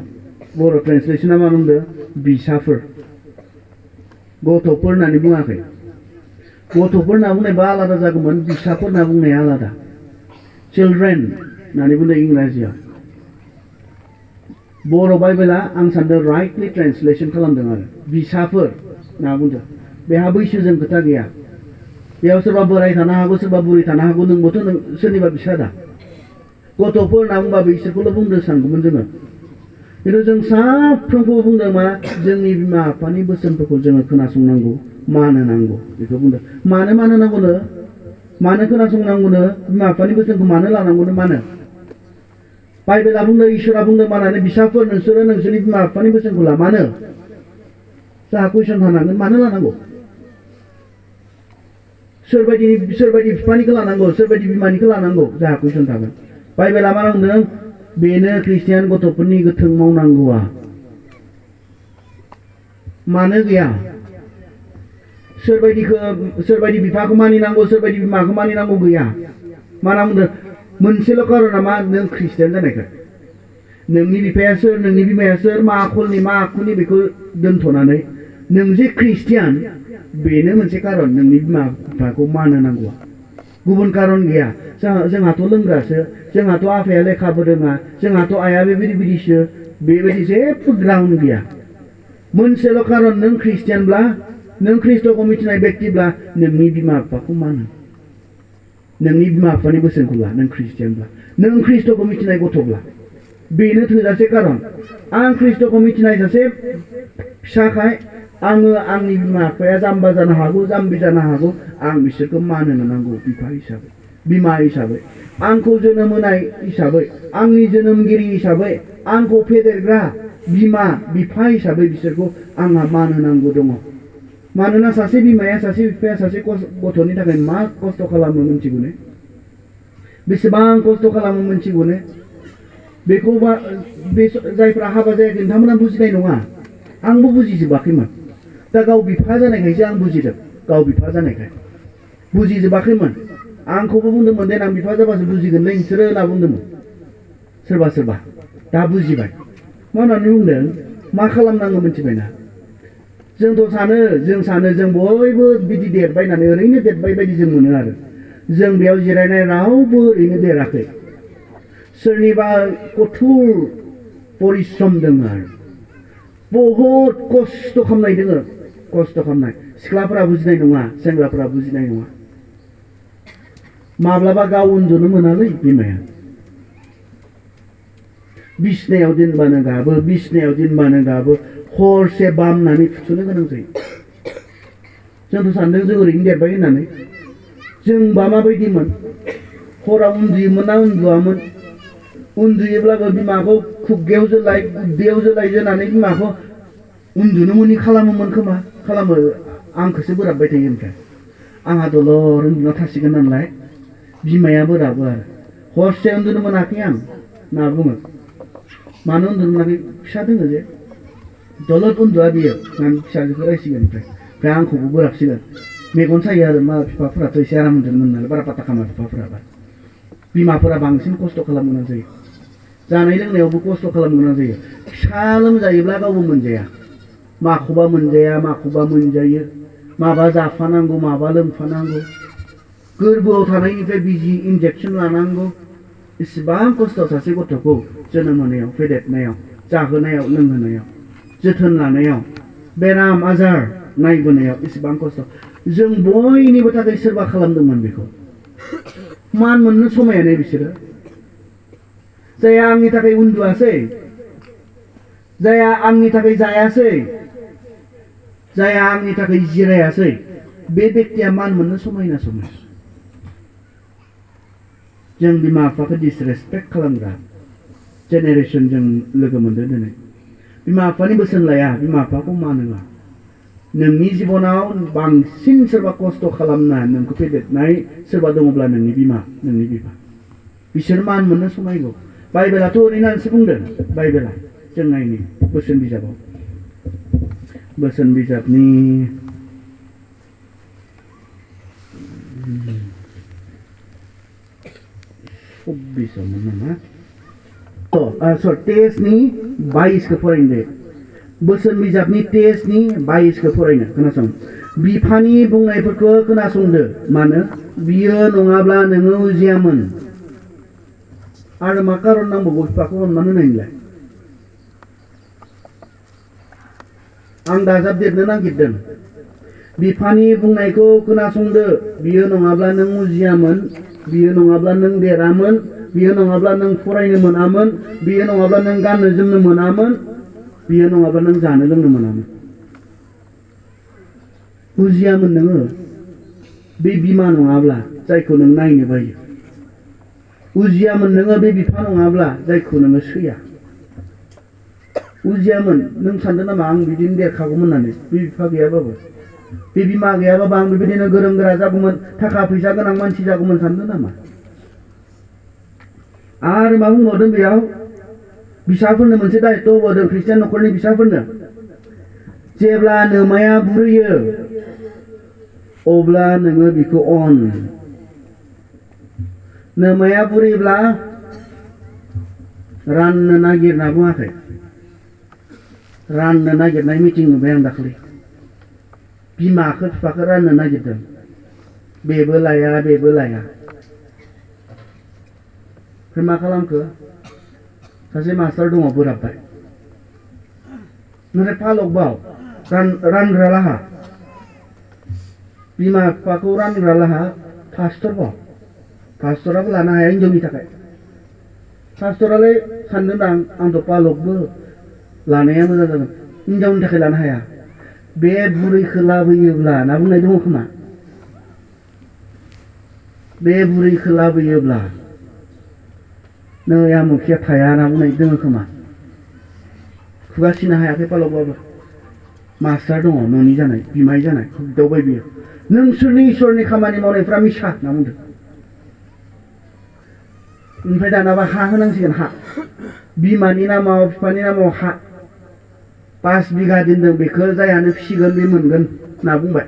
बर' ट्रेन्सलेसना मा बुंदों बिसाफोर गथ'फोर होननानै बुङाखै गथ'फोर होनना बुंनायबा आलादा जागौमोन बिसाफोर होनना बुंनाया आलादा चिल्ड्रेन होननानै बुंदों इंराजियाव बर' बाइबेला आं सानदों राइटलि ट्रेन्सलेसन खालामदों आरो बिसाफोर होनना बुंदों बेहा बैसोजों खोथा गैया बेयाव सोरबा बोराय थानो हागौ सोरबा बुरै थानो हागौ नोंबोथ' सोरनिबा बिसा दा गथ'फोर होनना बुंबा बिसोरखौल' बुंदों सानगौमोन जोङो खिन्थु जों साफ्रोमखौबो बुंदों मा जोंनि बिमा बिफानि बोसोनफोरखौ जोङो खोनासंनांगौ मान होनांगौ बेखौ बुंदों मानो मान होनांगौनो मानो खोनासंनांगौनो बिमा बिफानि बोसोनखौ मानो लानांगौनो मानो बाइबेला बुंदों इसोरा बुंदों मानानै बिसाफोर नोंसोरो नोंसोरनि बिमा बिफानि बोसोनखौ ला मानो जाहा कुइसन थानांगोन मानो लानांगौ सोरबायदि बिफानिखौ लानांगौ सोरबायदि बिमानिखौ लानांगौ जाहा कुइसन थागोन बाइबेला मा बुंदों बेनो ख्रिस्टियान गथ'फोरनि गोथों मावनांगौआ मानो गैया सोरबायदि बिफाखौ मानिनांगौ सोरबायदि बिमाखौ मानिनांगौ गैया माना बुंदों मोनसेल' कारना मा नों ख्रिस्टियान जानायखाय नोंनि बिफाया सोर नोंनि बिमाया सोर मा आखलनि मा आखुनि बेखौ दोनथ'नानै नों जे ख्रिस्टियान बेनो मोनसे कारन नोंनि बिमा बिफाखौ मान होनांगौआ गुबुन कारन गैया जोंहाथ' लोंग्रासो जोंहाथ' आफाया लेखाबो रोङा जोंहाथ' आइया बेबायदि बिदिसो बेबायदि जेबो ग्राउन्ड गैया मोनसेल' कारन नों ख्रिस्टियानब्ला नों ख्रिस्ट'खौ मिथिनाय बेक्तिब्ला नोंनि बिमा बिफाखौ मान हो नोंनि बिमा बिफानि बोसोनखौ ला नों ख्रिस्टियानब्ला नों ख्रिस्ट'खौ मिथिनाय गथ'ब्ला बेनो थोजासे कारन आं ख्रिस्ट'खौ मिथिनाय सासे फिसाखाय आङो आंनि बिमा बिफाया जाम्बा जानो हागौ जाम्बि जानो हागौ आं बिसोरखौ मान होनो नांगौ बिफा हिसाबै बिमा हिसाबै आंखौ जोनोम होनाय हिसाबै आंनि जोनोमगिरि हिसाबै आंखौ फेदेरग्रा बिमा बिफा हिसाबै बिसोरखौ आंहा मान होनांगौ दङ मानोना सासे बिमाया सासे बिफाया सासे गथ'नि थाखाय मा खस्थ' खालामो मोनथिगौने बेसेबां खस्थ' खालामो मोनथिगौने बेखौ जायफ्रा हाबा जायाखै नोंथांमोना बुजिनाय नङा आंबो बुजिजोबाखैमोन दा गाव बिफा जानायखायसो आं बुजिदों गाव बिफा जानायखाय बुजिजोबाखैमोन आंखौबो बुंदोंमोन देनां बिफा जाबासो बुजिगोनलै नोंसोरो होनना बुंदोंमोन सोरबा दा बुजिबाय मा होननानै बुंदों मा खालामनांगौ मिथिबायना जों सानो जों बयबो बिदि देरबाय होननानै ओरैनो देरबाय बायदि जों मोनो आरो जों बेयाव जिरायनाय रावबो ओरैनो देराखै सोरनिबा कठोर परिश्रम दङ आरो बहुद खस्थ' खालामनाय दङ खस्थ' खालामनाय सिख्लाफोरा बुजिनाय नङा सेंग्राफोरा बुजिनाय नङा माब्लाबा गाव उन्दुनो मोनालै बिमाया बिसनायाव दोनबानो गाबो हरसे बामनानै फुथुनो गोनां जायो जोंथ' सानदों जों ओरैनो देरबाय होननानै जोंबा माबायदिमोन हराव उन्दुयोमोन ना उन्दुआमोन उन्दुयोब्लाबो बिमाखौ खुगायाव जोलाय गुदैयाव जोलाय जोनानै बिमाखौ उन्दुनो मोनि खालामोमोन खोमा खालामो आंखौसो बोराबबाय थायो ओमफ्राय आंहा दलर उन्दुना थासिगोन नालाय बिमाया बोराबो आरो हरसे उन्दुनो मोनाखै आं होनना बुङो मानो उन्दुनो मोनाखै फिसा दोङो जे दलद उन्दुआ बियो आं फिसाजोखौ रायसिगोन ओमफ्राय आंखौबो बोराबसिगोन मेगन सायो आरो मा बिफाफोराथ' एसे आराम उन्दुनो नालाय बारा पात्ता खालामा बिफाफोराबा बिमाफोरा बांसिन खस्थ' खालामनो गोनां जायो जानाय लोंनायावबो खस्थ' खालामनो गोनां जायो फिसा लोमजायोब्ला गावबो मोनजाया माखौबा मोनजाया माखौबा मोनजायो माबा जाफानांगौ माबा लोंफानांगौ गोरबोआव थानायनिफ्राय बिजि इन्जेक्सन लानांगौ इसेबां खस्थ' सासे गथ'खौ जोनोम होनायाव फेदेरनायाव जाहोनायाव लोंहोनायाव जोथोन लानायाव बेराम आजार नायबोनायाव इसेबां खस्थ' जों बयनिबो थाखाय सोरबा खालामदोंमोन बेखौ मान मोननो समायानो बिसोरो जायहा आंनि थाखाय उन्दुआसै जायहा आंनि थाखाय जायासै जायहा आंनि थाखाय जिरायासै बे बेक्तिया मान मोननो समायना समाय जों बिमा बिफाखौ डिसरेसपेक्ट खालामग्रा जेनेरेसन जों लोगो मोनदों दिनै बिमा बिफानि बोसोन लाया बिमा बिफाखौ मान होआ नोंनि जिबनाव बांसिन सोरबा खस्थ' खालामना नोंखौ फेदेरनाय सोरबा दङब्ला नोंनि बिमा नोंनि बिफा बिसोर मान मोननो समायगौ बाइबेलाथ' ओरैनोसो बुंदों बाइबेला जों नायनि बोसोन बिजाबनि 26 नामा टेस्टनि 22 फरायनो दे बोसोन बिजाबनि टेस्टनि 22 फरायनो खोनासं बिफानि बुंनायफोरखौ खोनासंदो मानो बियो नङाब्ला नोङो उजियामोन आरो मा कारन नांबावगौ बिफाखौ अननानै होनायनिलाय आं दाजाबदेरनो नागिरदों बिफानि बुंनायखौ खोनासंदो बियो नङाब्ला नों उजियामोन बियो नङाब्ला नों देरामोन बियो नङाब्ला नों फरायनो मोनामोन बियो नङाब्ला नों गाननो जोमनो मोनामोन बियो नङाब्ला नों जानो लोंनो मोनामोन उजियामोन नोङो बे बिमा नङाब्ला जायखौ नों नायनो बायो उजियामोन नोङो बे बिफा नङाब्ला जायखौ नोङो सैया उजियामोन नों सानदों नामा आं बिदिनो देरखागौमोन होननानै बे बिफा गैयाबाबो बे बिमा गैयाबाबो आं बेबायदिनो गोरों गोरा जागौमोन थाखा फैसा गोनां मानसि जागौमोन सानदों नामा आरो मा बुंबावदों बेयाव बिसाफोरनो मोनसे दायित्व होबावदों ख्रिस्टियान न'खरनि बिसाफोरनो जेब्ला नोमाया बुरैयो अब्ला नोङो बिखौ अन नोमाया बुरैब्ला राननो नागिरना बुङाखै राननो नागिरनाय मिटिं नुबाय आं दाखालि बिमाखौ बिफाखौ राननो नागिरदों बेबो लाया बेबो लाया ओमफ्राय मा खालामखो सासे मास्टार दङ बोराबबाय नाथाय फालक बाव रानग्रा लाहा बिमा बिफाखौ रानग्रा लाहा पास्टर बाव पास्टराबो लानो हाया हिनजावनि थाखाय पास्टरालाय सानदों आंथ' पालकबो लानाया मोजां जागोन हिनजावनि थाखाय लानो हाया बे बुरैखौ लाबोयोब्ला ना बुंनाय दङ खोमा बे बुरैखौ लाबोयोब्ला नै आमुखिया थाया ना बुंनाय दङ खोमा खुगा सिनो हायाखै पालकबाबो मास्टार दङ न'नि जानाय बिमाय जानाय दावबाय बियो नोंसोरनि इसोरनि खामानि मावनायफ्रा मिसा होनना बुंदों ओमफ्राय दानाबा हा होनांसिगोन हा बिमानि नामाव बिफानि नामाव हा 5 बिघा दोनदों बेखौ जायानो फिसिगोन बे मोनगोन होनना बुंबाय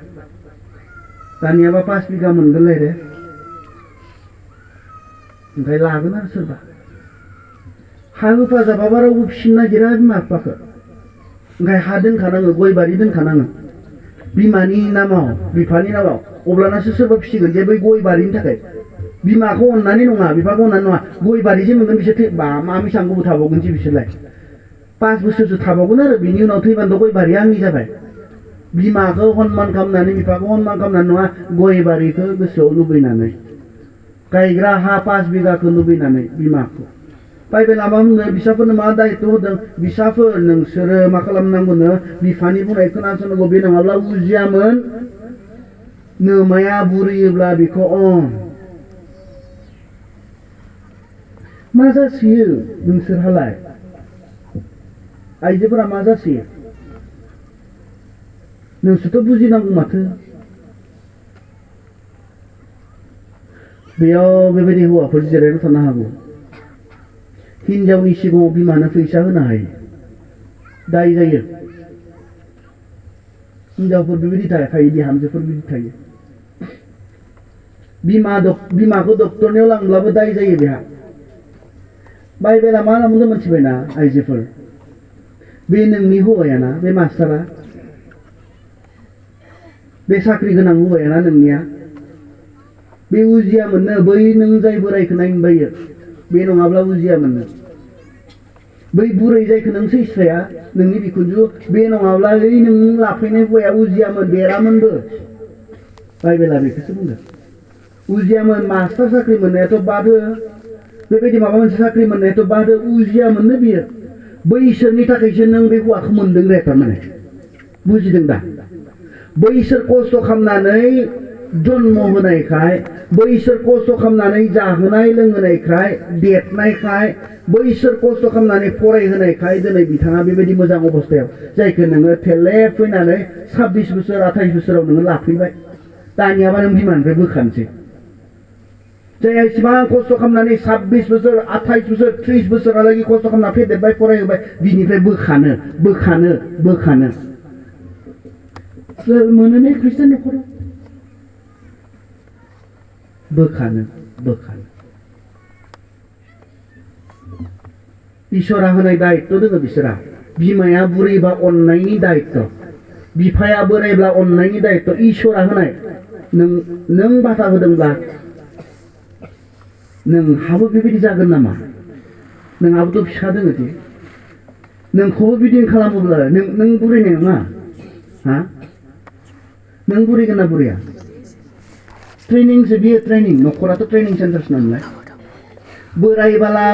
दानियाबा 5 बिघा मोनगोनलाय रे ओमफ्राय लागोन आरो सोरबा हा होफाजाबाबा रावबो फिसिनो नागिरा बिमा बिफाखौ ओंखाय हा दोनखानाङो गय बारि दोनखानाङो बिमानि नामाव बिफानि नामाव अब्लानासो सोरबा फिसिगोन जे बै गय बारिनि थाखाय बिमाखौ अननानै नङा बिफाखौ अननानै नङा गय बारिसो मोनगोन बिसोर मा बेसेबां गोबाव थाबावगोनसै बिसोरलाय 5 बोसोरसो थाबावगोन आरो बिनि उनाव थैबानोथ' गय बारिया आंनि जाबाय बिमाखौ सनमान खालामनानै बिफाखौ सनमान खालामनानै नङा गय बारिखौ गोसोआव लुबैनानै गायग्रा हा 5 बिघाखौ लुबैनानै बिमाखौ बाइबेला मा बुङो बिसाफोरनो मा दायित्व होदों बिसाफोर नोंसोरो मा खालामनांगौनो बिफानि बुंनाय खोनासंनांगौ बे नङाब्ला बुजियामोन नोमाया बुरैयोब्ला बिखौ अन मा जासियो नोंसोरहालाय आइजोफोरा मा जासियो नोंसोरथ' बुजिनांगौ माथो बेयाव बेबायदि हौवाफोर जिरायना थानो हागौ हिनजावनि सिगाङाव बिमानो फैसा होनो हायो दाय जायो हिनजावफोर बेबायदि थायो बिहामजोफोर बिदि थायो बिमाखौ डक्टरनियाव लांब्लाबो दाय जायो बेहा बाइबेला मा होनना बुंदों मोनथिबायना आइजोफोर बे नोंनि हौवायाना बे मास्टारा बे साख्रि गोनां हौवायाना नोंनिया बे उजिया मोननो बै नों जाय बोरायखौ नायनो बायो बे नङाब्ला उजिया मोननो बै बुरै जायखौ नों सैस्राया नोंनि बिखुनजो बे नङाब्ला ओइ नों लाफैनाय हौवाया उजियामोन देरामोनबो बाइबेला बेखौसो बुंदों उजियामोन मास्टार साख्रि मोननायाथ' बादो बेबायदि माबा मोनसे साख्रि मोननायाथ' बादो उजिया मोननो बियो बैसोरनि थाखायसो नों बे हौवाखौ मोनदों रे थारमाने बुजिदों दा बैसोर खस्थ' खालामनानै जन्म होनायखाय बैसोर खस्थ' खालामनानै जाहोनाय लोंहोनायखाय देरनायखाय बैसोर खस्थ' खालामनानै फरायहोनायखाय दिनै बिथाङा बेबायदि मोजां अबस्थायाव जायखौ नोङो थेले फैनानै 26 बोसोर 28 बोसोराव नोङो लाफैबाय दानियाबा नों बिमानिफ्राय बोखानोसै जायहा इसेबां खस्थ' खालामनानै 26 बोसोर 28 बोसोर 30 बोसोरहालागै खस्थ' खालामना फेदेरबाय फरायहोबाय बिनिफ्राय बोखानो मोनो ने ख्रिस्टान न'खराव बोखानो इसोरा होनाय दायित्व दङ बिसोरा बिमाया बुरैबा अननायनि दायित्व बिफाया बोरायब्ला अननायनि दायित्व इसोरा होनाय नों बाथा होदोंब्ला नोंहाबो बेबायदि जागोन नामा नोंहाबोथ' फिसा दङ जे नोंखौबो बिदिनो खालामोब्ला नों बुरैनाय नङा हा नों बुरैगोन ना बुरैया ट्रेनिंसो बियो ट्रेनिं न'खराथ' ट्रेनिं सेन्टारसो नालाय बोरायबाला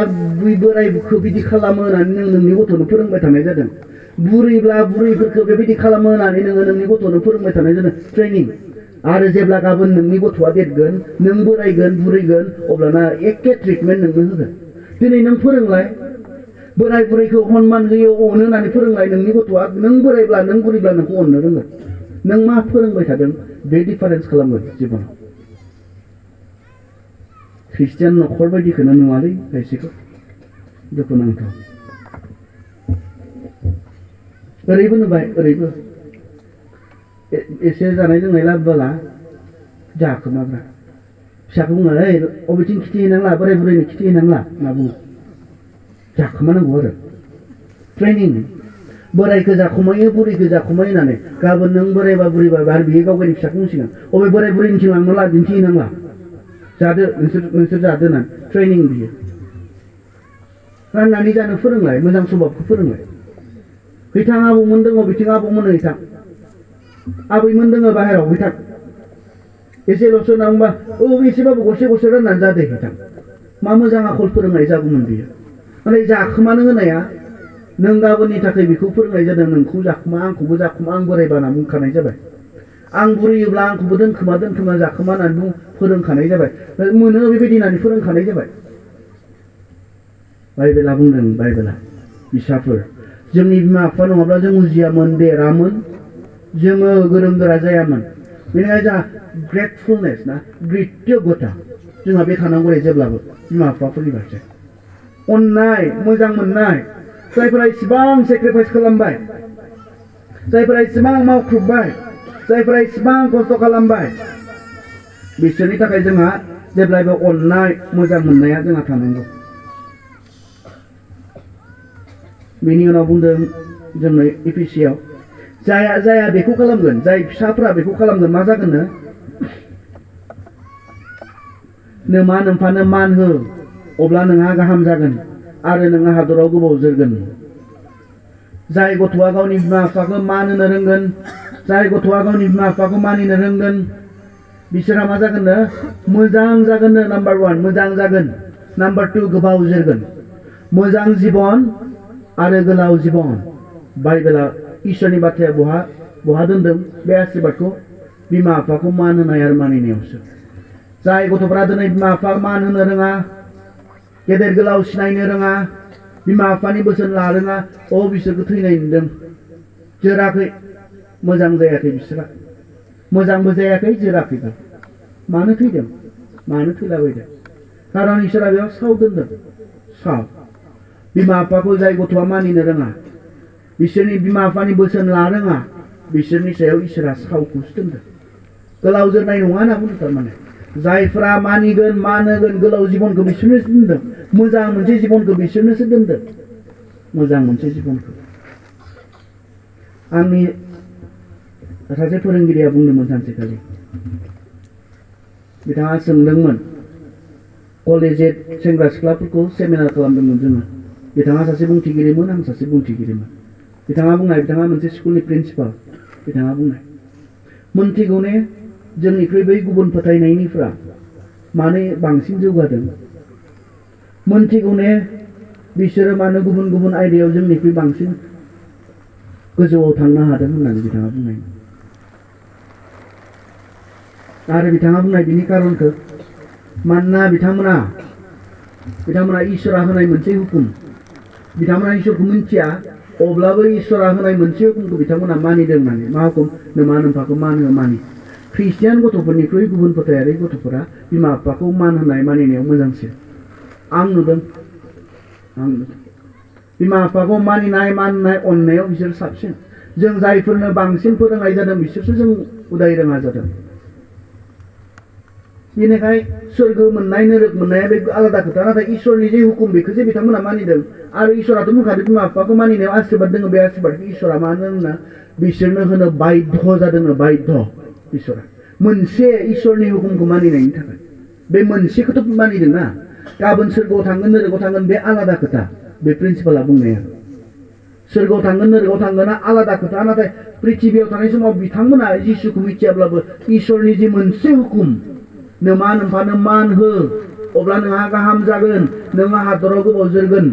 बोरायखौ बिदि खालामो होननानै नों नोंनि गथ'नो फोरोंबाय थानाय जादों बुरैब्ला बुरैफोरखौ बेबायदि खालामो होननानै नोङो नोंनि गथ'नो फोरोंबाय थानाय जादों ट्रेनिं आरो जेब्ला गाबोन नोंनि गथ'आ देरगोन नों बोरायगोन बुरैगोन अब्लाना एखे ट्रिटमेन्ट नोंनो होगोन दिनै नों फोरोंलाय बोराय बुरैखौ सनमान होयो अनो होननानै फोरोंलाय नोंनि गथ'आ नों बोरायब्ला नों बुरैब्ला नोंखौ अननो रोंगोन नों मा फोरोंबाय थादों बे डिफारेन्स खालामगोन जिबनाव ख्रिस्टियान न'खर बायदिखौनो नुवालै खायसेखौ दुखुनांथाव ओरैबो नुबाय ओरैबो एसे जानाय लोंनाय लाबोला जाखोमाग्रा फिसाखौ बुङो ओइ अबेथिं खिथि हैनांला बोराय बुरैनो खिथि हैनांला होनना बुङो जाखोमानांगौ आरो ट्रेनिं बोरायखौ जाखुमायो बुरैखौ जाखुमायो होननानै गाबोन नों बोरायबा बुरैबा आरो बियो गाव गावनि फिसाखौ बुंसिगोन अबे बोराय बुरैनिथिं लांनांला दिन्थिहैनांला जादो नोंसोर जादो होननानै ट्रेनिं बियो राननानै जानो फोरोंलाय मोजां स्वभाबखौ फोरोंलाय हैथां आबौमोन दङ बिथिं आबौमोन हैथां आबैमोन दङ बाहेरायाव हैथां एसेल'सो नांबा एसेबाबो गरसे गरसे राननानै जादो हैथां मा मोजां आखल फोरोंनाय जागौमोन बियो नाथाय जाखोमानो होनाया नों गाबोननि थाखाय बेखौ फोरोंनाय जादों नोंखौ जाखोमा आंखौबो जाखोमा आं बोरायबा होनना बुंखानाय जाबाय आं बुरैयोब्ला आंखौबो दोनखोमा जाखोमा होननानै फोरोंखानाय जाबाय मोनो बेबायदि होननानै फोरोंखानाय जाबाय बाइबेला बुंदों बाइबेला फिसाफोर जोंनि बिमा बिफा नङाब्ला जों उजियामोन देरामोन जोङो गोरों गोरा जायामोन बेनिखायनो जोंहा ग्रेटफुलनेस ना कृतज्ञता जोंहा बे थानांगौ जेब्लाबो बिमा बिफाफोरनि फारसे अननाय मोजां मोननाय जायफोरा इसेबां सेक्रिफाइस खालामबाय जायफोरा इसेबां मावख्रुबबाय जायफोरा इसेबां खस्थ' खालामबाय बिसोरनि थाखाय जोंहा जेब्लायबो अननाय मोजां मोननाया जोंहा थानांगौ बेनि उनाव बुंदों जोंनो एफिसियाव जाया बेखौ खालामगोन जाय फिसाफ्रा बेखौ खालामगोन मा जागोननो नोमा नोमफानो मान हो अब्ला नोंहा गाहाम जागोन आरो नोंहा हादराव गोबाव जोरगोन जाय गथ'आ गावनि बिमा बिफाखौ मान होनो रोंगोन जाय गथ'आ गावनि बिमा बिफाखौ मानिनो रोंगोन बिसोरहा मा जागोननो मोजां जागोननो नाम्बार 1 मोजां जागोन नाम्बार 2 गोबाव जोरगोन मोजां जिबन आरो गोलाव जिबन बाइबेला इसोरनि बाथ्राया बहा दोनदों बे आशीर्बादखौ बिमा बिफाखौ मान होनाय आरो मानिनायावसो जाय गथ'फोरा दिनै बिमा बिफा मान होनो रोङा गेदेर गोलाव सिनायनो रोङा बिमा बिफानि बोसोन ला रोङा बिसोरखौ थैनाय नुदों जोराखै मोजां जायाखै बिसोरा मोजांबो जायाखै जोराखैबो मानो थैदों मानो थैलाबायदों खारन इसोरा बेयाव साव दोनदों साव बिमा बिफाखौ जाय गथ'आ मानिनो रोङा बिसोरनि बिमा बिफानि बोसोन ला रोङा बिसोरनि सायाव इसोरा सावखौसो दोनदों गोलाव जोरनाय नङा होनना बुंदों थारमाने जायफ्रा मानिगोन मान होगोन गोलाव जिबनखौ बिसोरनोसो दोनदों मोजां मोनसे जिबनखौ बिसोरनोसो दोनदों मोजां मोनसे जिबनखौ आंनि सासे फोरोंगिरिया बुंदोंमोन सानसेखालि बिथाङा सोंदोंमोन कलेजेट सेंग्रा सिख्लाफोरखौ सेमिनार खालामदोंमोन जोङो बिथाङा सासे बुंथिगिरिमोन आं सासे बुंथिगिरिमोन बिथाङा मोनसे स्कुलनि प्रिन्सिपाल बिथाङा बुंनाय मोनथिगौ ने जोंनिख्रुइ बै गुबुन फोथायनायनिफ्रा मानो बांसिन जौगादों मोनथिगौ ने बिसोरो मानो गुबुन गुबुन आयदायाव जोंनिख्रुइ बांसिन गोजौआव थांनो हादों होननानै बिथाङा बुंनाय आरो बिथाङा बुंनाय बिनि खारनखौ मानोना बिथांमोना इसोरा होनाय मोनसे हुकुम बिथांमोना इसोरखौ मिन्थिया अब्लाबो इसोरा होनाय मोनसे हुकुमखौ बिथांमोना मानिदों होननानै मा हुकुम नोमा नोमफाखौ मान हो मानि ख्रिस्टियान गथ'फोरनिख्रुइ गुबुन फोथायारि गथ'फोरा बिमा बिफाखौ मान होनाय मानिनायाव मोजांसिन आं नुदों बिमा बिफाखौ मानिनाय माननाय अननायाव बिसोर साबसिन जों जायफोरनो बांसिन फोरोंनाय जादों बिसोरसो जों उदाय रोङा जादों बेनिखाय सोरगो मोननाय नोरोग मोननाया बे आलादा खोथा नाथाय इसोरनि जे हुकुम बेखौ जे बिथांमोना मानिदों आरो इसोराथ' बुंखादों बिमा बिफाखौ मानिनायाव आशीर्बाद दङ बे आशीर्बादखौ इसोरा मानो होनना बिसोरनो होनो बाध्य जादोंनो बाध्य इसोरा मोनसे इसोरनि हुकुमखौ मानिनायनि थाखाय बे मोनसेखौथ' मानिदों ना गाबोन सोरगोआव थांगोन नोरोगाव थांगोन बे आलादा खोथा बे प्रिन्सिपाला बुंनाया सोरगोआव थांगोन नोरोगाव थांगोना आलादा खोथा नाथाय पृथिबियाव थानाय समाव बिथांमोना जिसुखौ मिथियाब्लाबो इसोरनि जे मोनसे हुकुम नोमा नोमफानो मान हो अब्ला नोंहा गाहाम जागोन नोंहा हादराव गोबाव जोरगोन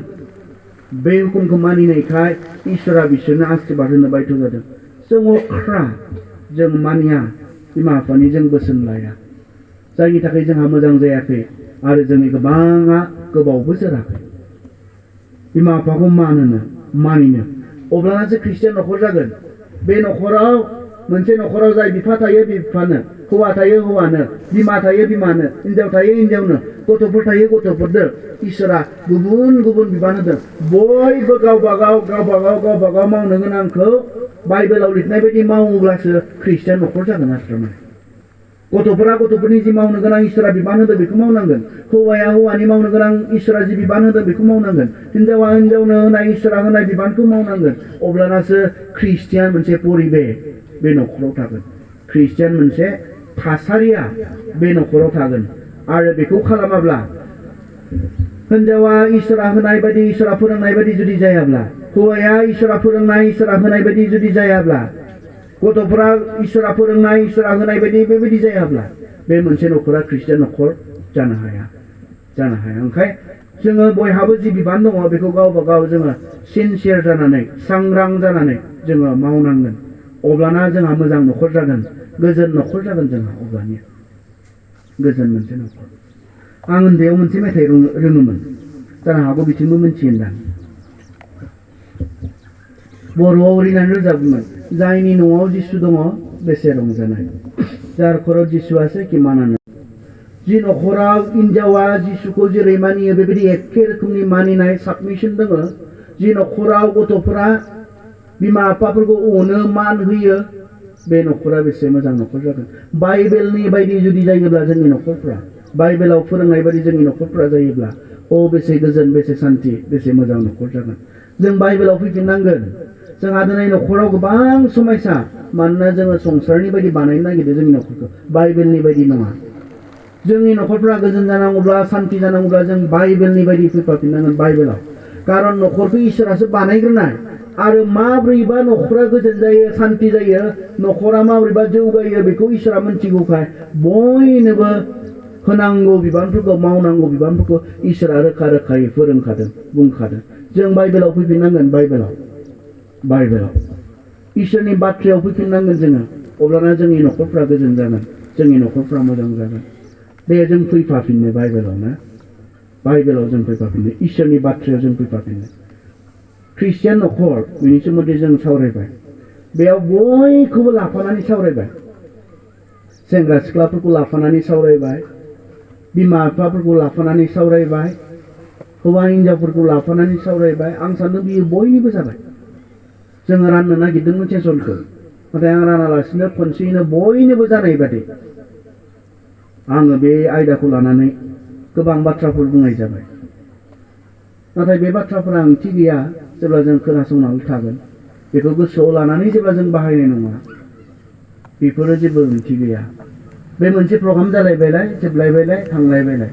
बे हुकुमखौ मानिनायखाय इसोरा बिसोरनो आशीर्बाद होनो बाध्य जादों जों अख्रा जों मानिया बिमा बिफानि जों बोसोन लाया जायनि थाखाय जोंहा मोजां जायाखै आरो जोंनि गोबाङा गोबावबो जोराखै बिमा बिफाखौ मानिनो अब्लानासो ख्रिस्टियान न'खर जागोन बे न'खराव मोनसे न'खराव जाय बिफा थायो बिफानो, हौवा थायो हौवानो, बिमा थायो बिमानो, हिनजाव थायो हिनजावनो, गथ'फोर थायो गथ'फोरनो इसोरा गुबुन गुबुन बिबान होदों। बयबो गावबा गाव मावनो गोनांखौ बाइबेलाव लिरनाय बायदि मावोब्लासो ख्रिस्टियान न'खर जागोन आरो थारमाने। गथ'फोरा गथ'फोरनि जि मावनो गोनां इसोरा बिबान होदों बेखौ मावनांगोन। हौवाया हौवानि मावनो गोनां इसोरा जि बिबान होदों बेखौ मावनांगोन। हिनजावा हिनजावनो होनाय इसोरा होनाय बिबानखौ मावनांगोन। अब्लानासो ख्रिस्टियान मोनसे परिबेस बे न'खराव थागोन। ख्रिस्टियान मोनसे थासारिया बे न'खराव थागोन। आरो बेखौ खालामाब्ला हिनजावा इसोरा होनाय बायदि इसोरा फोरोंनाय बायदि जुदि जायाब्ला, हौवाया इसोरा फोरोंनाय इसोरा होनाय बायदि जुदि जायाब्ला, गथ'फोरा इसोरा फोरोंनाय इसोरा होनाय बायदि बेबायदि जायाब्ला बे मोनसे न'खरा ख्रिस्टियान न'खर जानो हाया। ओंखाय जोङो बयहाबो जि बिबान दङ बेखौ गावबा गाव जोङो सिनसियार जानानै सांग्रां जानानै जोङो मावनांगोन। अब्लाना जोंहा मोजां न'खर जागोन, गोजोन न'खर जागोन जोंहा। अब्लानिया गोजोन मोनसे न'खर। आं उन्दैयाव मोनसे मेथाइ रोङोमोन, जानो हागौ बिथिंबो मिन्थियोदां। बर'आव ओरैनानै रोजाबोमोन, जायनि न'आव जिसु दङ बेसे रंजानाय, जार खराव जिसुआसो किमानानो। जि न'खराव हिनजावा जिसुखौ जेरै मानियो बेबायदि एखे रोखोमनि मानिनाय साबमिसन दङ, जि न'खराव गथ'फोरा बिमा बिफाफोरखौ अनो मान होयो, बे न'खरा बेसे मोजां न'खर जागोन। बाइबेलनि बायदि जुदि जायोब्ला जोंनि न'खरफ्रा, बाइबेलाव फोरोंनाय बायदि जोंनि न'खरफ्रा जायोब्ला बेसे गोजोन, बेसे सान्थि, बेसे मोजां न'खर जागोन। जों बाइबेलाव फैफिननांगोन। जोंहा दिनै न'खराव गोबां समयसा, मानोना जोङो संसारनि बायदि बानायनो नागिरदों जोंनि न'खरखौ, बाइबेलनि बायदि नङा। जोंनि न'खरफ्रा गोजोन जानांगौब्ला, सान्थि जानांगौब्ला जों बाइबेलनि बायदि फैफाफिननांगोन बाइबेलाव। खारन न'खरखौ इसोरासो बानायग्रोनाय। आरो माब्रैबा न'खरा गोजोन जायो, सान्थि जायो, न'खरा माब्रैबा जौगायो बेखौ इसोरा मिन्थिगौखाय बयनोबो होनांगौ बिबानफोरखौ, मावनांगौ बिबानफोरखौ इसोरा रोखा रोखायै फोरोंखादों, बुंखादों। जों बाइबेलाव फैफिननांगोन, बाइबेलाव इसोरनि बाथ्रायाव फैफिननांगोन जोङो। अब्लाना जोंनि न'खरफ्रा गोजोन जागोन, जोंनि न'खरफ्रा मोजां जागोन। दे जों फैफाफिननो बाइबेलाव जों फैफाफिननो, इसोरनि बाथ्रायाव जों फैफाफिननो। ख्रिस्टियान न'खर, बेनि सोमोन्दै जों सावरायबाय। बेयाव बयखौबो लाफानानै सावरायबाय। सेंग्रा सिख्लाफोरखौ लाफानानै सावरायबाय, बिमा बिफाफोरखौ लाफानानै सावरायबाय, हौवा हिनजावफोरखौ लाफानानै सावरायबाय। आं सान्दों बियो बयनिबो जाबाय। जोङो राननो नागिरदोंमोन सेसनखौ, नाथाय आं रानालासिनो खनसेयैनो बयनोबो जानाय बादि आङो बे आयदाखौ लानानै गोबां बाथ्राफोर बुंनाय जाबाय। नाथाय बे बाथ्राफोरा ओंथि गैया जेब्ला जों खोनासंनानै थागोन। बेखौ गोसोआव लानानै जेब्ला जों बाहायनाय नङा, बेफोरो जेबो ओंथि गैया। बे मोनसे प्रग्राम जालायबायलाय, जोबलायबायलाय, थांलायबायलाय।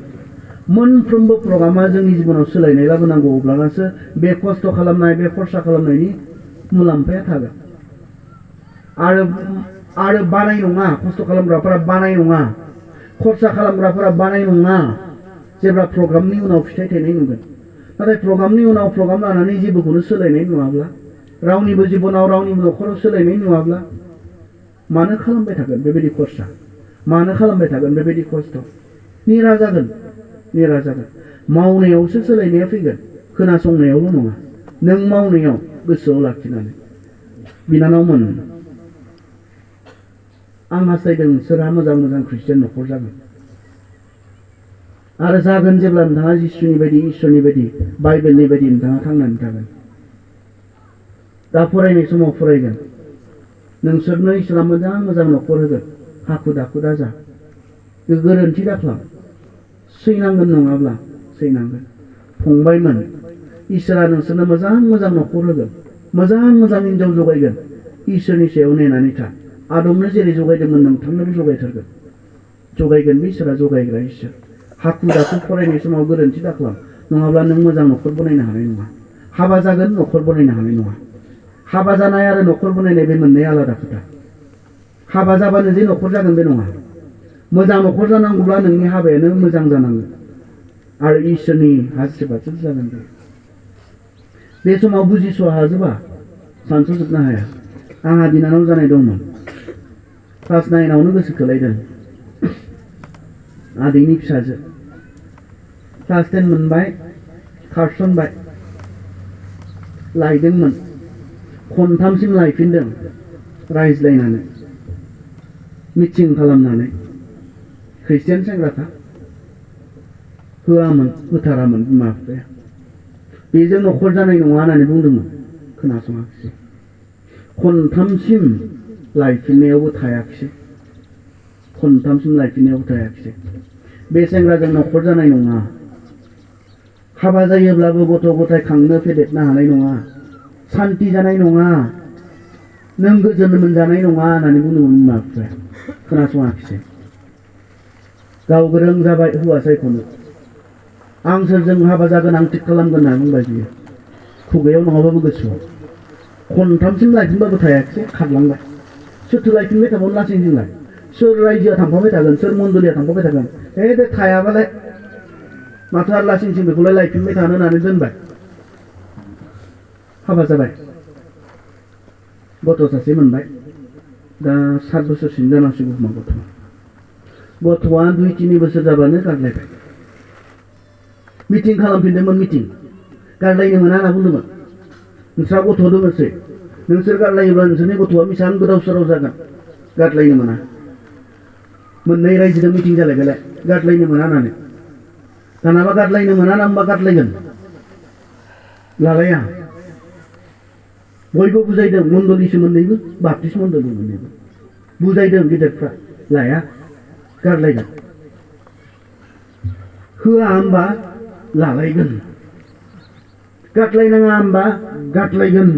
मोनफ्रोमबो प्रग्रामा जोंनि जिबनाव सोलायनाय लाबोनांगौ। अब्लानासो बे खस्थ' खालामनाय, बे खरसा खालामनायनि मुलाम्फाया थागोन। आरो बानाय नङा, खस्थ' खालामग्राफोरा बानाय नङा, खरसा खालामग्राफोरा बानाय नङा जेब्ला प्रग्रामनि उनाव फिथाइ थायनाय नुगोन। नाथाय प्रग्रामनि उनाव प्रग्राम लानानै जेबोखौनो सोलायनाय नुवाब्ला, रावनिबो जिबनाव, रावनिबो न'खराव सोलायनाय नुवाब्ला मानो खालामबाय थागोन बेबायदि खरसा, मानो खालामबाय थागोन बेबायदि खस्थ'? निरा जागोन। मावनायावसो सोलायनाया फैगोन, खोनासंनायावल' नङा। नों मावनायाव गोसोआव लाखिनानै। बिनानावमोन, आं हास्थायदों सोरहा मोजां ख्रिस्टियान न'खर जागोन। आरो जागोन जेब्ला नोंथाङा जिसुनि बायदि, इसोरनि बायदि, बाइबेलनि बायदि नोंथाङा थांनानै थागोन। दा फरायनाय समाव फरायगोन। नोंसोरनो इसोरा मोजां न'खर होगोन। हाखु दाखु दाजा, गोरोन्थि दाख्लाम, सैनांगोन नङाब्ला सैनांगोन। फंबायमोन, इसोरा नोंसोरनो मोजां न'खर होगोन, मोजां हिनजाव जगायगोन। इसोरनि सायाव नेनानै था। आदमनो जेरै जगायदोंमोन नोंथांनोबो जगायथारगोन। जगायगोन बे इसोरा, जगायग्रा इसोर। हाखु दाखु फरायनाय समाव गोरोन्थि दाख्लाम, नङाब्ला नों मोजां न'खर बनायनो हानाय नङा। हाबा जागोन, न'खर बनायनो हानाय नङा। हाबा जानाय आरो न'खर बनायनाय बे मोननै आलादा खोथा। हाबा जाबानो जे न'खर जागोन बे नङा। मोजां न'खर जानांगौब्ला नोंनि हाबायानो मोजां जानांगोन आरो इसोरनि आशीर्बादजों जागोन। बे समाव बुजिस' हाजोबा, सानस'जोबनो हाया। आंहा बिनानाव जानाय दंमोन, क्लास 9आवनो गोसो थोलायदों। आदैनि फिसाजो। क्लास 10 मोनबाय, खारसनबाय। लायदोंमोन, खनथामसिम लायफिनदों रायज्लायनानै। मिथिं खालामनानै ख्रिस्टियान सेंग्राखा होआमोन होथारामोन बिमा बिफाया बेजों न'खर जानाय नङा होननानै बुंदोंमोन खोनासङाखिसै खनथामसिम लायफिननायावबो थायाखिसै बे सेंग्राजों न'खर जानाय नङा हाबा जायोब्लाबो गथ' गथाय खांनो फेदेरनो हानाय नङा सान्ति जानाय नङा नों गोजोन मोनजानाय नङा होननानै बुंदोंमोन बिमा बिफाया खोनासङाखिसै गाव गोरों जाबाय हौवा सायख'नो आं सोरजों हाबा जागोन आं थिग खालामगोन होनना बुंबाय बियो खुगायाव नङाबाबो गोसोआव खनथामसिम लायफिनबाबो थायाखिसै खारलांबाय सोरथो लायफिनबाय थाबावनो लासिंसिंलाय सोर रायजोआ थांफाबाय थागोन सोर मण्डलिया थांफाबाय थागोन दे थायाबालाय माथो आरो लासिंसिं बेखौलाय लायफिनबाय थानो होननानै दोनबाय हाबा जाबाय गथ' सासे मोनबाय दा 7 बोसोरसिम जानांसिगौ खोमा गथ'आ 2-3 बोसोर जाबानो गारलायबाय मिटिं खालामफिनदोंमोन मिटिं गारलायनो मोना होनना बुंदोंमोन नोंस्रा गथ' दङसै नोंसोर गारलायोब्ला नोंसोरनि गथ'आ बेसेबां गोदाव सोराव जागोन गारलायनो मोना मोननै रायजोजों मिटिं जालायबायलाय गारलायनो मोना होननानै दानाबा गारलायनो मोना होनना बुंबा गारलायगोन लालाया बयबो बुजायदों मण्डलिसो मोननैबो बाप्टिस्ट मण्डलि मोननैबो बुजायदों गिदिरफ्रा लाया गारलायगोन होआ होमबा लालायगोन गारलायनाङा होमबा गारलायगोन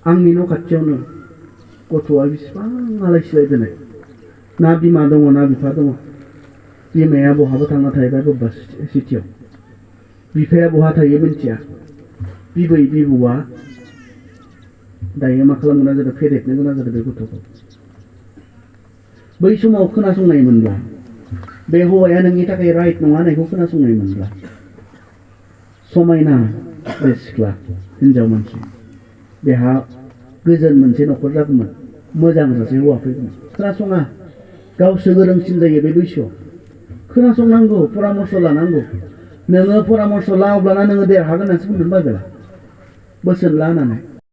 आंनि न' खाथियावनो गथ'आ बेसेबां आलाय सिलाय दोननाय ना बिमा दङ ना बिफा दङ बिमाया बहाबा थांना थाहैबाय बबेबा सिटियाव बिफाया बहा थायो मिन्थिया बिबै बिबौआ दायो मा खालामनो गोनां जादों फेदेरनो गोनां जादों बे गथ'खौ बै समाव खोनासंनाय मोनब्ला बे हौवाया नोंनि थाखाय राइट नङा होननायखौ खोनासंनाय मोनब्ला समायना बे सिख्ला हिनजाव मानसि बेहा गोजोन मोनसे न'खर जागौमोन मोजां सासे हौवा फैगौमोन खोनासङा गावसो गोरोंसिन जायो बे बैसोआव खोनासंनांगौ परामर्श लानांगौ नोङो परामर्श ला अब्लाना नोङो देरहागोन होननानैसो बुंदों बाइबेला बोसोन ला होननानै